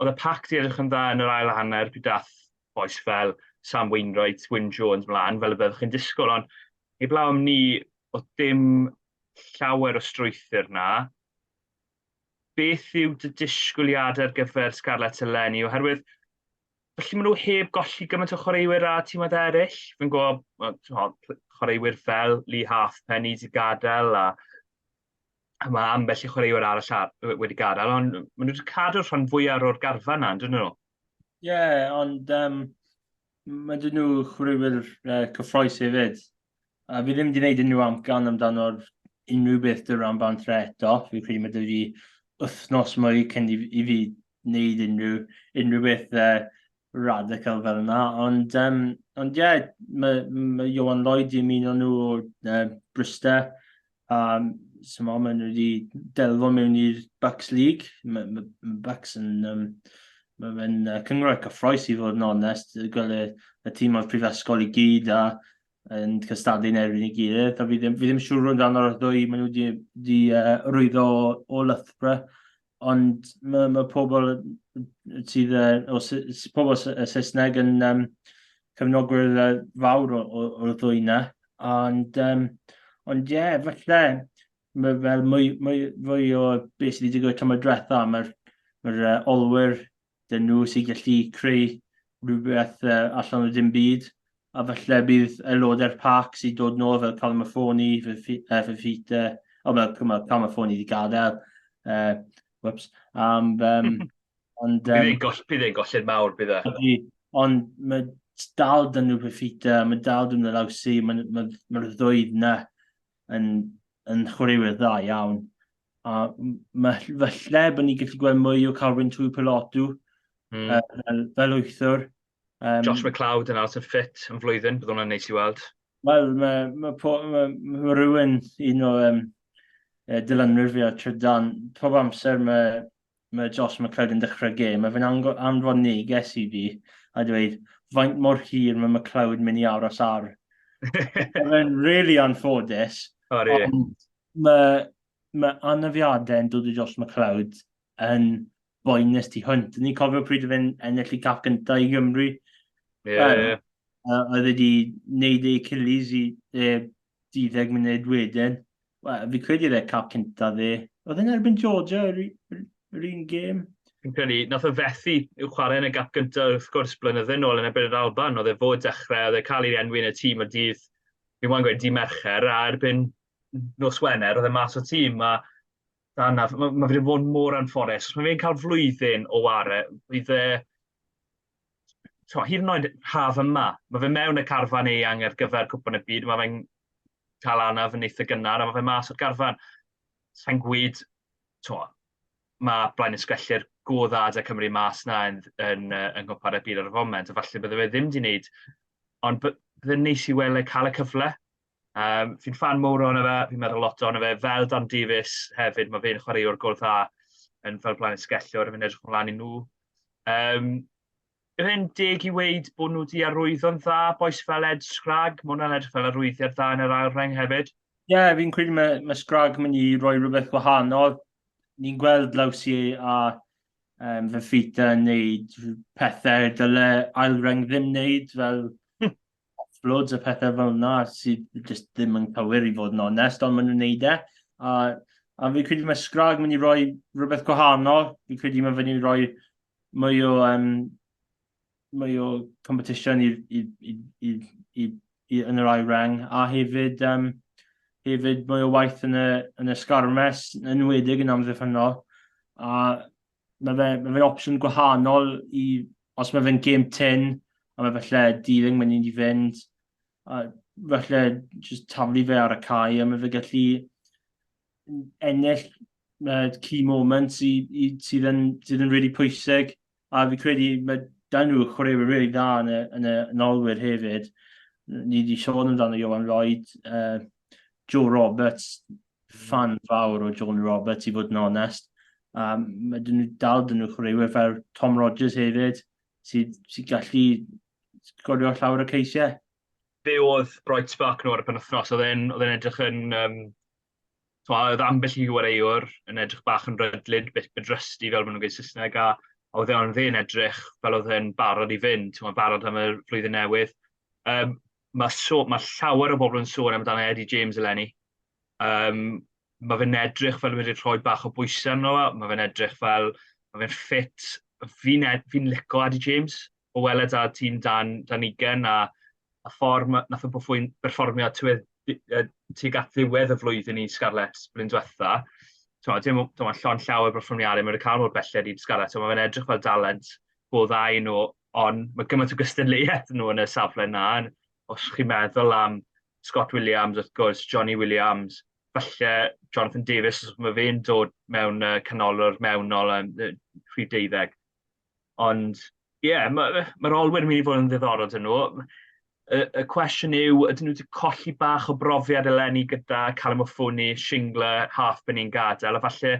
oedd y pac di edrych yn dda yn yr ail hanner, pryd dath bois fel Sam Wainwright, Wyn Jones mlaen, fel y byddwch chi'n disgwyl, ond heblaw am ni, oedd dim llawer o strwythur na. Beth yw dy disgwyliadau ar gyfer Scarlets eleni? Oherwydd, felly maen nhw heb golli gymaint o chwaraewyr a tîmoedd eraill. Fi'n gwybod, well, chwaraewyr fel Lee Halfpenny wedi gadael a, a mae ambell i chwaraewyr arall ar, wedi gadael, ond maen nhw wedi cadw'r rhan fwyaf o'r garfan na, dyn nhw? Ie, yeah, ond um, mae dyn nhw chwaraewyr cyffroes hefyd. A fi ddim wedi gwneud unrhyw amcan amdano'r unrhyw beth dy ran bantra eto. Fi'n credu mae dy fi wythnos mwy cyn i, i fi wneud unrhyw, unrhyw beth radical fel yna. Ond, um, ond ie, yeah, mae, mae Johan Lloyd i ymuno nhw o Bristol. Um, so ma, maen nhw wedi delfo mewn i'r Bucks League. Mae, mae, mae Bucks yn... Um, mae fe'n uh, cyngor cyffroes i fod yn onest, gweld y, y tîm o'r prifysgol i gyd a yn cystadlu yn erbyn ei gilydd. A fi ddim, fi ddim siŵr amdano'r ddwy, maen nhw wedi, wedi uh, rwyddo o, o Loughborough, ond mae, mae pobl sydd, uh, o, pobl Saesneg yn um, cefnogwyr uh, fawr o'r ddwy yna. Ond, um, ond ie, yeah, falle, mae fel mwy, mwy, fwy o beth sydd wedi digwydd tymor diwetha, mae'r mae uh, olwyr dyn nhw sy'n gallu creu rhywbeth uh, allan o dim byd, a falle bydd aelodau'r parc sy'n dod nôl fel Callum Mahoney, Fifita, o, mae Callum Mahoney wedi gadael, whoops, um, um, ond... Um, bydd e'n golled mawr, bydd e. Ond mae dal dyn nhw Fifita, mae dal dyn nhw Lawsi, mae'r ma, ma, ma ddwy yna yn, yn chwaraewyr dda iawn. A mae falle bod ni'n gallu gweld mwy o Carwyn Tuipulotu mm. fel, fel wythwr. Um, Josh McLeod yn aros yn ffit yn flwyddyn, bydd hwnna'n neis i weld. Wel, mae, mae, mae, mae rhywun, un o um, dilynwyr fi ar Trydan, pob amser mae, mae Josh McLeod yn dechrau gêm, mae fe'n anfon neges i fi a dweud, faint mor hir mae McLeod mynd i aros ar. mae fe'n really anffodus. Oh, really? Ond mae, mae anafiadau yn dod i Josh McLeod yn boenus tu hwnt. Ni'n cofio pryd oedd e'n ennill ei cap gyntaf i Gymru. Ie, yeah, ie. Yeah. Oedd wedi wneud ei Achilles i e, 12 munud wedyn. Wel, fi credu oedd e cap cyntaf dde. Oedd e'n erbyn Georgia yr, yr, yr un gêm? Fi'n credu, nath o fethu i'w chwarae yn y gap gyntaf wrth gwrs blynydde nôl yn erbyn yr Alban. Oedd e fod dechrau, oedd e cael ei enwi yn y tîm o dydd, fi'n moyn gweud, dydd Mercher, a erbyn nos Wener, oedd e mas o tîm, a anaf, mae ma fe wedi bod mor anffodus. Os mae fe'n cael flwyddyn o ware, bydd e... So, hyd yn oed haf yma, mae fe mewn y carfan eang ar gyfer Cwpan y Byd, mae fe'n cael anaf yn eitha gynnar, a mae fe mas o'r garfan. Sa'n gwyd, to, mae Blaen Ysgelli'r go dda da Cymru mas na yn, yn, yn Nghwpan y Byd ar y foment, a falle bydde fe ddim wedi wneud, ond bydde'n neis i weld e cael y cyfle. Um, fi'n fan mowr ohono fe, fi'n meddwl lot ohono fe, fel Dan Davies hefyd, mae fe'n chwaraewr gol dda yn fel blaen ysgellwr, fi'n edrych ymlaen i nhw. Um, Yw e'n deg i weud bod nhw wedi arwyddo'n dda, bois fel Ed Scragg? Mae hwnna'n edrych fel arwyddiad dda yn yr ail reng hefyd. Ie, yeah, fi'n credu mae, mae Scragg mynd i roi rhywbeth gwahanol. Ni'n gweld Lawsi a um, Fafita yn neud pethau dyle ail reng ddim wneud, fel offloads a pethau fel yna sydd just ddim yn cywir i fod yn onest, ond maen nhw'n neud e. A, a fi'n credu mae Scragg mynd i roi rhywbeth gwahanol. Fi'n credu mae fe'n i roi mwy o, um, mwy o competition i, i, i, i, i, i, yn yr ail reng, a hefyd, um, hefyd mwy o waith yn y, yn y sgarmes, yn enwedig yn amddiffynnol. A mae fe, mae fe'n opsiwn gwahanol i, os mae fe'n gêm tyn, a mae falle Dealing mynd i fynd, a falle just taflu fe ar y cae, a mae fe gallu ennill uh, key moments i, i, sydd yn, sydd yn really pwysig. A fi credu mae dan nhw chwaraewyr really dda yn y, yn y yn olwyr hefyd. Ni wedi sôn amdano Johan Lloyd, uh, Joe Roberts, fan fawr o John Roberts i fod yn onest. Um, mae dyn nhw dal dyn nhw chwaraewyr fel Tom Rogers hefyd, sydd, sydd gallu sgorio llawer o ceisiau. Be oedd Bright Spark nhw ar y penwythnos? Oedd e'n oedd edrych yn... Um, oedd ambell i chwaraewr yn edrych bach yn rydlyd, bit, bit rusty fel maen nhw'n gweud Saesneg, a oedd e'n fe'n edrych fel oedd e'n barod i fynd, ti'n barod am y flwyddyn newydd. Um, mae, so, mae llawer o bobl yn sôn amdano Eddie James eleni. Um, mae fe'n edrych fel wedi rhoi bach o bwysau arno fe, mae fe'n edrych fel, mae fe'n ffit. Fi'n fi lico Eddie James o weled ar tîm dan, dan ugen a, a ffordd ma, nath o berfformio tuedd, tuag at ddiwedd y flwyddyn i Scarlets blwyddyn diwetha. T'mo, dim, t'mo, llond llaw o berfformiadau, mae wedi cael mor belled i Scarlets, so mae fe'n edrych fel dalent go dda i nhw, ond mae gymaint o gystadleuaeth nhw yn y safle na. Os chi'n meddwl am Scott Williams, wrth gwrs, Johnny Williams. Falle Jonathan Davies, os mae fe'n dod mewn canolwr mewnol yn rhif 12. Ond, ie, yeah, mae'r ma olwyr yn mynd i fod yn ddiddorol dyn nhw. Y cwestiwn yw, ydyn nhw wedi colli bach o brofiad eleni gyda Callum Ofuni, Shingler, Halfpenny'n gadael, a falle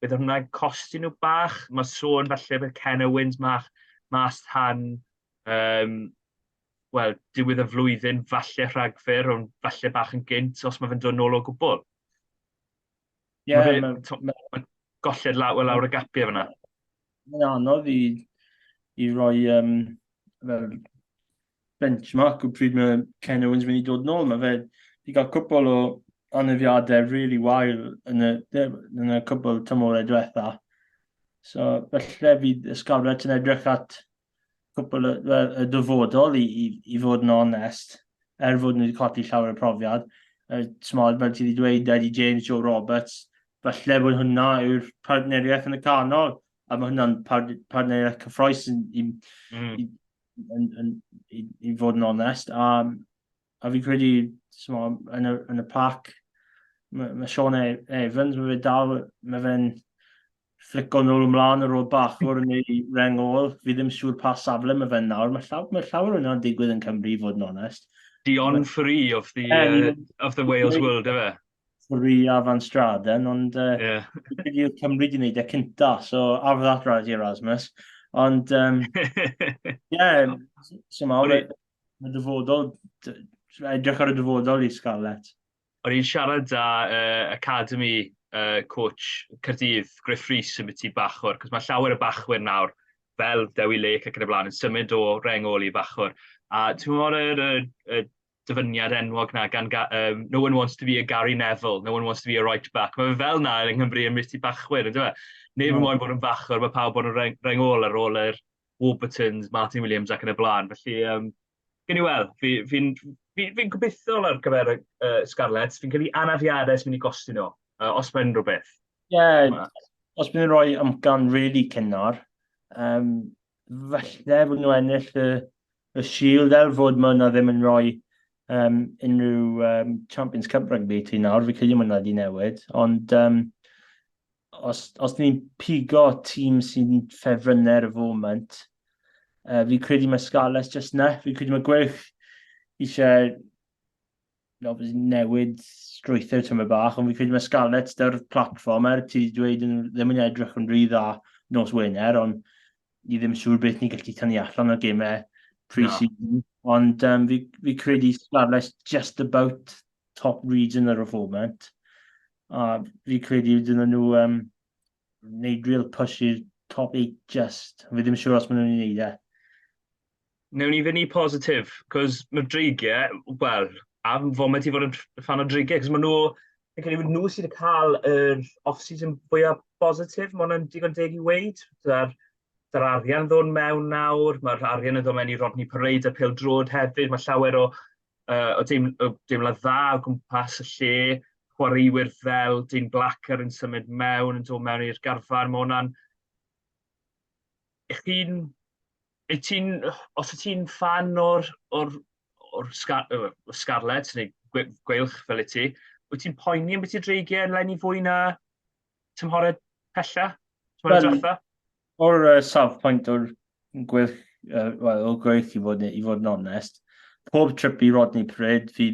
bydd hwnna'n costi nhw bach. Mae sôn falle bydd Ken Owens mach, mas tan wel, diwedd y flwyddyn, falle Rhagfyr, ond falle bach yn gynt, os mae fe'n dod nôl o gwbl. Ie, yeah, mae ma, ma, golled lawr, lawr y gapiau fyna. Mae'n anodd i roi fel benchmark o pryd mae Ken Owens mynd i dod nôl. Mae fe wedi cael cwpl o anafiadau really wael yn y cwpl tymorau diwetha. So, felly fydd y Scarlets yn edrych at cwpl well, y dyfodol i fod yn onest, er fod nhw wedi colli llawer o profiad. Smod, fel ti wedi dweud, Eddie James, Joe Roberts, falle bod hwnna yw'r partneriaeth yn y canol, a mae hwnna'n partneriaeth cyffroes i fod yn onest. A fi credu, smod, yn y pac, mae Sean Evans, mae fe dal, mae fe'n flico nôl ymlaen ar ôl bachwr neu reng ôl. Fi ddim siŵr pa safle mae fe'n nawr. Mae llawer hwnna'n digwydd yn Cymru, i fod yn onest. Dion Free of the Wales world, efe? Free a Van Straden, ond yeah. Cymru wedi gwneud e cynta, so have that right Erasmus. Ond, yeah, so mae dyfodol, edrych ar y dyfodol i Scarlets. O'n i'n siarad â Academy coach Caerdydd, Griff Rhys, yn byti bachwr, cos mae llawer o bachwyr nawr, fel Dewi Lake ac yn y blaen, yn symud o reng ôl i bachwr. A ti'n gwybod y dyfyniad enwog na gan "No one wants to be a Gary Neville, no one wants to be a right back." Mae fe fel na yng Nghymru yn byti bachwyr, ynddo fe? Neb yn moyn bod yn bachwr, mae pawb bod yn reng ôl ar ôl yr Warburtons, Martin Williams ac yn y blaen. Felly, gen i weld, fi gobeithiol ar gyfer y Scarlets, fi'n credu anafiadau sy'n mynd i gosti nhw, os mae'n rhywbeth. Ie, yeah, os bydd nhw'n rhoi amcan really cynnar, falle bod nhw ennill y Shield er fod mae yna ddim yn rhoi unrhyw Champions Cup rugby ti nawr, fi credu mae hwnna wedi newid, ond os ni'n pigo tîm sy'n ffefrynnau ar y foment, fi credu mae Scarlets just na, fi credu mae Gweilch eisiau obviously newid strwythur tyma bach, ond fi credu mae Scarlets dy'r platfform, er ti wedi dweud yn, ddim yn edrych yn rhy dda nos Wener, ond ni ddim siŵr beth ni'n gallu tynnu allan o'r gemau pre-season. No. Ond fi credu Scarlets just about top region ar y foment. A fi credu dyn nhw wneud real push i'r top 8 just. Fi ddim siŵr os maen nhw'n ei wneud e. Newn ni fynd i positif, cos mae'r Dreigiau, wel, am foment i fod yn fan o Dreigiau, cos maen nhw, fi'n credu nhw sydd wedi cael yr off-season fwyaf positif, mae hwnna'n digon deg i weud. Dy'r arian ddod mewn nawr, mae'r arian yn dod mewn i Rodney Parade a pêl-droed hefyd, mae llawer o deimlad dda o gwmpas y lle, chwaraewyr fel Dane Blacker yn symud mewn, yn dod mewn i'r garfan, mae hwnna'n... Chi'n... Ti'n... Os wyt ti'n fan o'r Scarlets neu Gweilch fel y ti, wyt ti'n poeni am beth i'r Dreigiau yn lenni fwy na tymhorau pella? Tymhorau diwetha? O'r safpwynt o'r Gweilch, well, o'r Gweilch i fod yn onest, pob trip i Rodney Parade,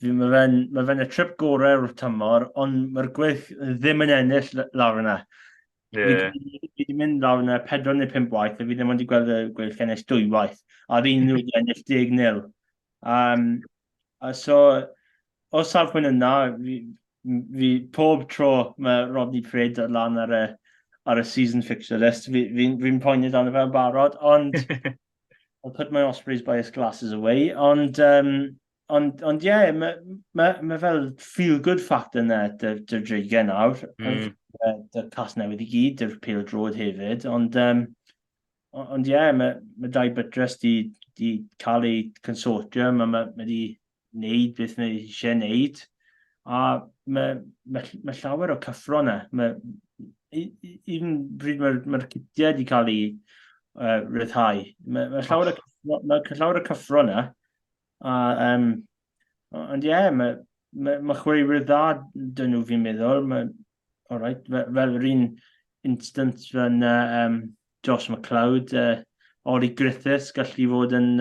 mae fe'n y trip gorau o'r tymor, ond mae'r Gweilch ddim yn ennill lawr yna. Fi wedi mynd lawr yna pedwar neu pump waith, a fi ddim wedi gweld y Gweilch ennill dwy waith. A un nhw wedi ennill 10-0. A so, o safbwynt yna, fi pob tro mae Rodney Parade lan ar y season fixture list, fi poeni dan fe'n barod, ond I'll put my Ospreys bias glasses away, ond ie, yeah, mae ma fel feel-good factor yna dy'r Dreigiau nawr. Dy'r Casnewydd i gyd, dy'r pêl-droed hefyd, ond ie, yeah, mae Dai Buttress di cael ei consortium a mae di wneud beth mae eisiau wneud. A mae llawer o cyffro yna. Mae, even pryd mae citiau wedi cael ei ryddhau, mae llawer o cyffro yna. A, ond ie, yeah, mae, Mae ma chwaraewyr dda dyn nhw fi'n meddwl. Mae, all right, fel, fel yr un instant fan Josh McLeod, Ollie Griffiths gallu fod yn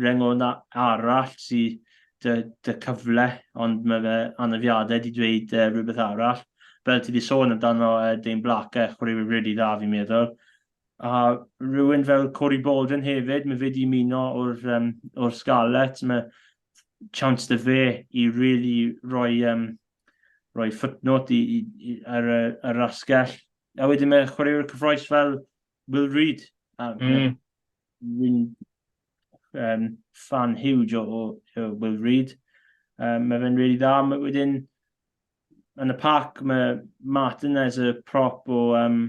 rengôn arall sydd dy, dy cyfle, ond mae fe anafiadau wedi dweud rhywbeth arall. Fel ti wedi sôn amdano Dane Black, chwaraewyr really dda fi'n meddwl. A rhywun fel Corey Baldwin hefyd, mae fe wedi ymuno o'r, um, or Scarlets, mae chance dy fe i really roi, um, roi footnote i, i, i, ar y, ar yr asgell. A wedyn mae chwaraewyr cyffroes fel Will Reid. A Fi'n um, fan huge o, o, o Will Reid. Um, mae fe'n really dda. Mae wedyn, yn y parc, mae Martinez y prop o um,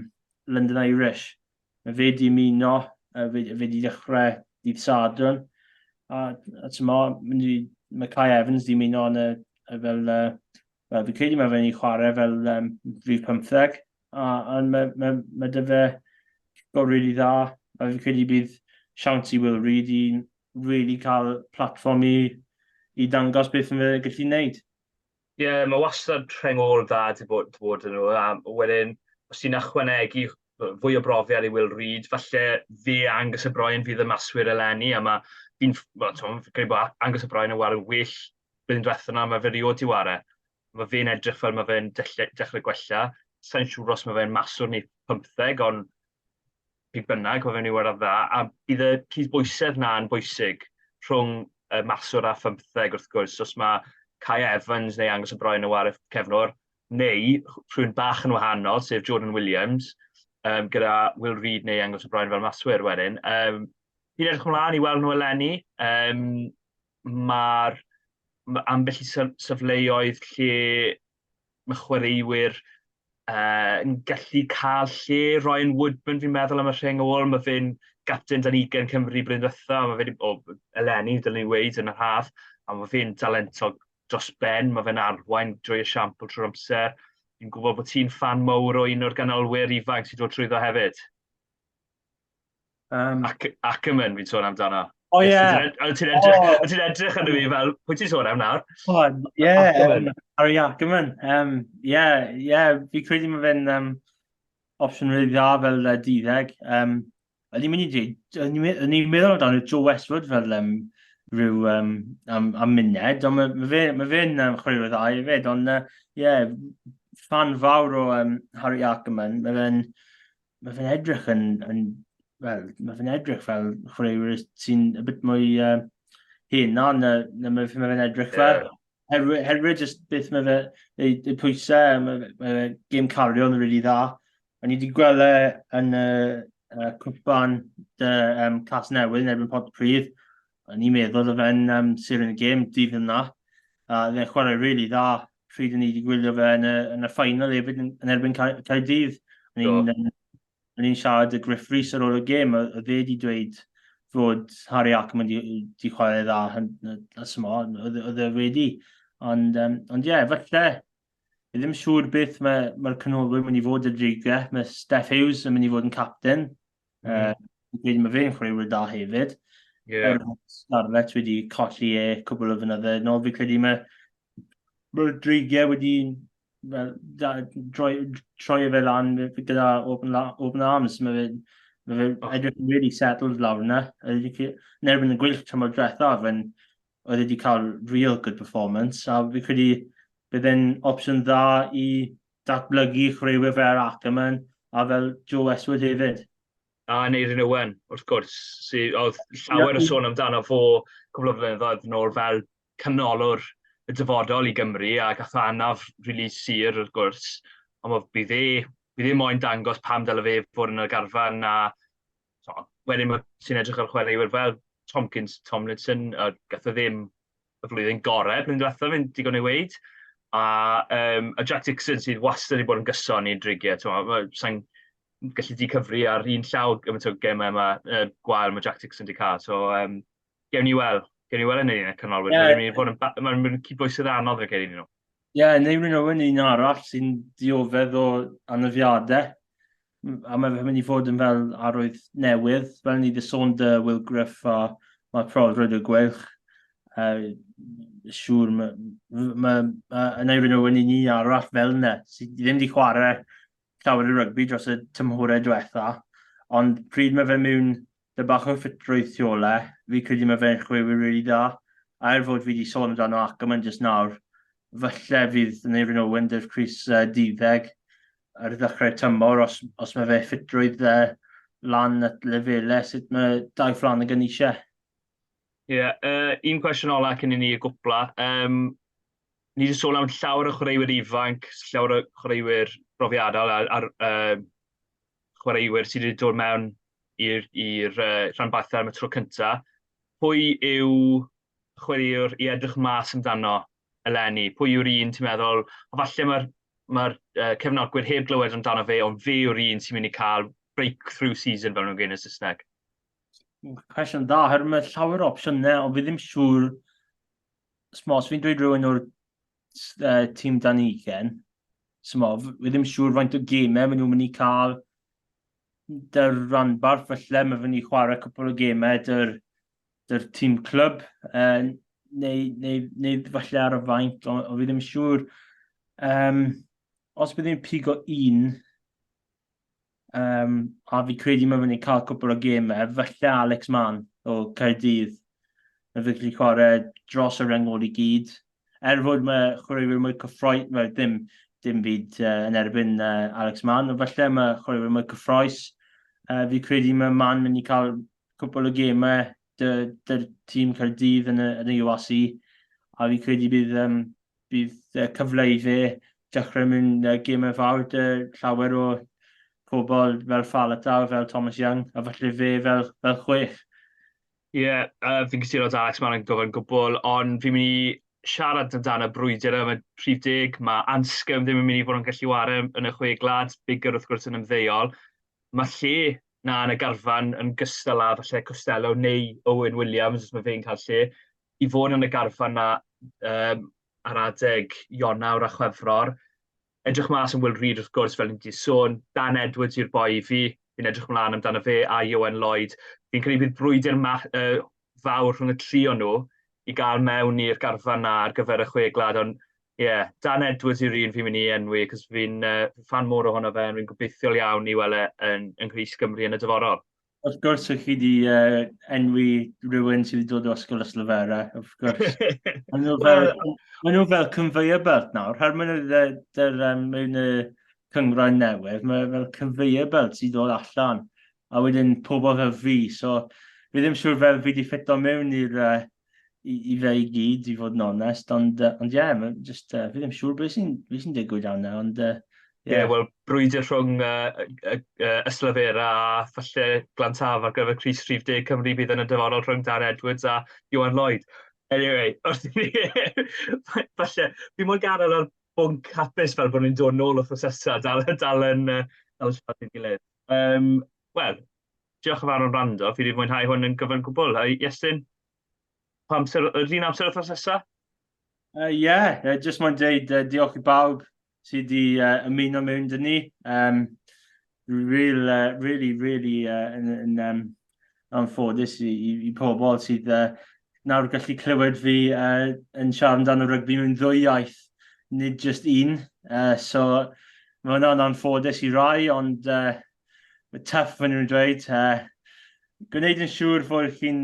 London Irish. Mae fe di ymuno, fe, fe di dechrau dydd Sadwrn. A, a ti'n mo, mae Kai Evans di ymuno yn y, fel, uh, wel, fi credu mae fe'n ei chwarae fel um, rhif 15. A, a mae, mae, mae dy fe go really dda. A fi credu bydd siawns i Will Reid i really cael platfform i, i dangos beth mae'n gallu gwneud. Ie, yeah, mae wastad rheng ôl dda di bod, di bod yn nhw. A wedyn, os ti'n ychwanegu fwy o brofiad i Will Reid, falle fe Angus O'Brien fydd y maswyr eleni, a mae fi'n, well, fi'n credu bod Angus O'Brien yn ware'n well blwyddyn diwethaf na, mae fe rioed i ware. Mae fe'n edrych fel mae fe'n dechrau gwella. Sa'n siŵr os mae fe'n maswr neu 15, ond pryd bynnag, mae fe'n mynd i warae'n dda. A bydd y cydbwysedd na yn bwysig rhwng y maswr a phymtheg, wrth gwrs. Os mae Kai Evans neu Angus O'Brien yn warae cefnwr, neu rhywun bach yn wahanol, sef Jordan Williams, um, gyda Will Reid neu Angus O'Brien fel maswyr wedyn. Um, fi'n edrych ymlaen i weld nhw eleni. Um, Mae'r ma ambell i safleoedd lle mae chwaraewyr yn gallu cael lle. Ryan Woodman fi'n meddwl am y rheng ôl, mae fe'n gapten dan ugain Cymru blwyddyn diwetha, mae fe wedi, o, eleni, dylwn i weud, yn yr haf, a mae fe'n dalentog dros ben, mae fe'n arwain drwy esiampl trwy'r amser. Fi'n gwybod bod ti'n ffan mawr o un o'r ganolwyr ifanc sy'n dod trwyddo hefyd. Um, Ac Ackerman fi'n sôn amdano. O oh, ie. Yeah. Ti'n edrych, oh. ti edrych arno fi fel, pwy ti'n sôn am nawr? Oh, yeah, um, Harry Ackerman. Um, yeah, yeah, fi credu mae fe'n um, opsiwn really dda fel uh, diddeg. Um, o'n i'n mynd i dweud, o'n i'n meddwl amdano Joe Westwood fel um, rhyw um, am, am muned, ond mae ma fe'n ma fe um, chwaraewr dda hefyd, ond uh, yeah, fan fawr o um, Harry Ackerman, mae fe'n mae fe'n edrych yn, yn wel, mae fe'n edrych fel chwaraewyr sy'n a bit mwy uh, hyn na, na, na mae fe'n edrych fel. Yeah. Herwydd, herwydd just beth mae fe, ei, ei pwysau, mae, mae fe game cario yn really dda. O'n i wedi gweld e yn y uh, cwpan dy um, Cas Newydd yn erbyn Pontypridd. O'n i'n meddwl oedd fe'n um, sir yn y gêm dydd yna. A oedd e'n chwarae really dda pryd o'n i wedi gwylio fe yn y, yn y final hefyd yn, yn erbyn Caerdydd. O'n i'n o'n i'n siarad y Griff Rhys ar ôl y gêm, oedd e wedi dweud fod Harry Ackerman wedi di chwarae dda, a symo, oedd e wedi. Ond, um, ond ie, yeah, falle, fi ddim siŵr beth mae'r mae canolwyr mynd i fod y dreigiau. Mae Steph Hughes yn mynd i fod yn captain. Mm. Uh, mae fe'n chwaraewyr da hefyd. Yeah. Er Scarlett wedi colli e cwbl o fynydde. Nôl fi credu mae mae'r dreigiau wedi well, da, droi, troi e fe lan gyda open, open arms. Mae fe, mae fe oh. edrych yn really settled lawr yna. Yn erbyn y gweilch tymor diwethaf, yn oedd wedi cael real good performance, a fi credu bydd e'n opsiwn dda i datblygu chwaraewyr fel Ackerman a fel Joe Westwood hefyd. A Aneurin Owen, wrth gwrs, sy, oedd llawer o sôn amdano fo cwbl o flynyddoedd yn ôl fel canolwr y dyfodol i Gymru, a gath o anaf rili sur wrth gwrs, ond ma' bydd e, bydd e moyn dangos pam dyle fe fod yn y garfan, a so, wedyn mae ti'n edrych ar chwaraewyr fel Tomkins, Tomlinson, a gath o ddim y flwyddyn gorau blwyddyn diwethaf, yn digon i weid. A, um, a Jack Dixon sydd wastad wedi bod yn gyson i'r drigiau. Sa'n gallu di cyfri ar un llaw gymaint o gemau yma, uh, gwael mae Jack Dixon wedi cael. So, um, gewn ni weld. Gewn ni weld yn un y canolwyr. Yeah. Mae'n mynd i fod yn, mae'n mynd cydbwysedd anodd fe credu nhw. Ie, yeah, neu rhywun Owen un arall sy'n dioddef o anafiadau. A mae fe'n mynd i fod yn fel arwydd newydd, fel ni wedi sôn dy Will Griff a mae proddrwyd y gweilch. Siŵr, mae ma, ma Aneurin Owen i ni arall fel yna, sydd ddim wedi chwarae llawer o rygbi dros y tymhorau diwetha, ond pryd mae fe mewn dy bach o ffitrwydd tu ôl e, fi credu mae fe'n chwaraewyr really dda. A er fod fi wedi sôn amdano Ackerman jyst nawr, falle fydd Aneurin Owen dy'r crys duddeg ar ddechrau'r tymor os, os mae fe ffitrwydd lan at lefelau sut mae Dai Flanagan eisiau. Ie, yeah, un cwestiwn ola cyn i ni gwpla. Ni wedi sôn am llawer o chwaraewyr ifanc, llawer o chwaraewyr brofiadol a chwaraewyr sydd wedi dod mewn i'r rhanbarthau am y tro cyntaf. Pwy yw chwaraewr i edrych mas amdano eleni? Pwy yw'r un ti'n meddwl, o falle mae'r ma cefnogwyr heb glywed amdano fe, ond fe yw'r un sy'n mynd i cael breakthrough season fel nhw'n gweud yn y Saesneg? Cwestiwn dda, oherwydd mae llawer o opsiynau, ond fi ddim siŵr, smo, os fi'n dweud rhywun o'r tîm dan ugen, smo, fi ddim siŵr faint o gemau maen nhw'n mynd i cael dy'r rhanbarth, falle mae fynd i chwarae cwpl o gemau dy'r, dy'r tîm clwb, neu, neu, neu falle ar y fainc, ond fi ddim siŵr. Os bydd i'n pigo un, a fi credu mae fe'n cael cwpl o gemau, falle Alex Mann o Caerdydd. Mae fe'n gallu chwarae dros y rengol i gyd. Er fod mae chwaraewyr mwy cyffroi, well, dim, dim byd yn erbyn Alex Mann, ond falle mae chwaraewyr mwy cyffroes. Fi credu mae Mann mynd i cael cwpl o gemau dy'r tîm Caerdydd yn y, yn y URC, a fi credu bydd, bydd cyfle i fe dechrau mewn gemau fawr dy llawer o pobl fel Faletau, fel Thomas Young, a falle fe fel, fel chwech. Ie, yeah, fi'n cytuno 'da Alex Mann yn gyfan gwbl, ond fi'n mynd i siarad amdano brwydr am y rhif deg. Mae Anscombe ddim yn mynd i fod yn gallu ware yn y chwe gwlad, Biggar wrth gwrs yn ymddeol. Mae lle na yn y garfan yn gystal â falle Costello neu Owen Williams, os mae fe'n cael lle, i fod yn y garfan na ar adeg Ionawr a Chwefror. Edrych mas am Will Reed wrth gwrs, fel ni wedi sôn. Dan Edwards yw'r boi i fi. Fi'n edrych mlaen amdano fe a Ioan Lloyd. Fi'n credu bydd brwydr fawr rhwng y tri o nhw i gael mewn i'r garfan na ar gyfer y chwe gwlad, ond ie, yeah, Dan Edwards yw'r un fi'n mynd i enwi, cos fi'n fan mowr ohono fe, fi'n gobeithiol iawn i weld e yn nghrys Gymru yn y dyfodol. Wrth gwrs, ych chi wedi enwi rhywun sydd wedi dod o Ysgol Ystalyfera, wrth gwrs. Maen nhw fel, maen nhw fel conveyor belt nawr. Her maen nhw mewn y cynghrair newydd, mae fel conveyor belt sydd dod allan. A wedyn pobl fel fi, so fi ddim siŵr fel fi wedi ffito mewn i'r i, i fe i gyd, i fod yn onest, ond ond ie, yeah, just, fi ddim siŵr beth sy'n be sy digwydd arno, ond ie. Yeah, wel, brwydr rhwng Ystalyfera a falle Glantaf ar gyfer crys rhif 10 Cymru bydd yn y dyfodol rhwng Dan Edwards a Ioan Lloyd. Anyway, wrth i ni, falle, fi moyn gadael ar bwnc hapus fel bod ni'n dod nôl wrth nesaf, dal, dal yn dal yn siarad i'n gilydd. Wel, diolch yn fawr am wrando, fi wedi mwynhau hwn yn gyfan gwbl. A Iestyn, pa amser, yr un amser wythnos nesaf? Ie, yeah, jyst moyn dweud diolch i bawb sydd wedi ymuno mewn dyn ni. Real, really, really yn, yn anffodus i, i, i pobl sydd nawr gallu clywed fi yn siarad amdano rygbi mewn ddwy iaith, nid just un. So mae hwnna'n anffodus i rai, ond tough maen nhw'n dweud. Gwneud yn siŵr fod chi'n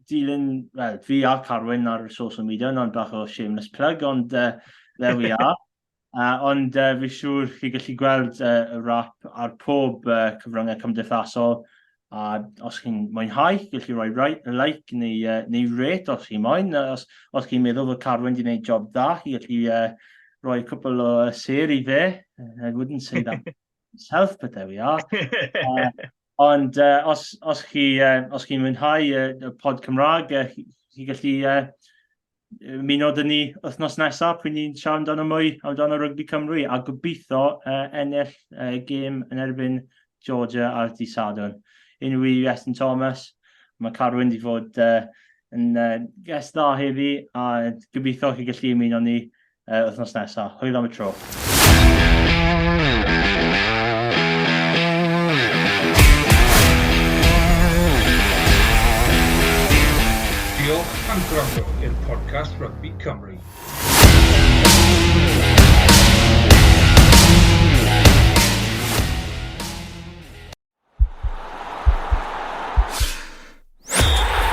dilyn, well, fi a Carwyn ar social media, yna'n bach o shameless plug, ond there we are. Ond fi siŵr chi gallu gweld y wrap ar pob cyfryngau cymdeithasol, a os chi'n mwynhau, gallu rhoi right, like neu, neu rate os chi'n moyn. Os, os chi'n meddwl fod Carwyn wedi gwneud job dda, chi gallu rhoi cwpl o sêr i fe. I wouldn't say that myself, but there we are. Ond os, os chi, os chi'n mwynhau y pod Cymraeg, chi, chi gallu ymuno dyn ni wythnos nesaf pryd ni'n siarad amdano mwy amdano rygbi Cymru a gobeithio ennill gêm yn erbyn Georgia ar dydd Sadwrn. Unrhyw i Iestyn Thomas, mae Carwyn wedi fod yn guest dda heddi a gobeithio chi gallu ymuno ni wythnos nesaf. Hwyl am y tro. Diolch. am gwrando i'r podcast Rygbi Cymru.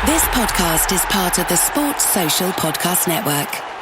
This podcast is part of the Sports Social Podcast Network.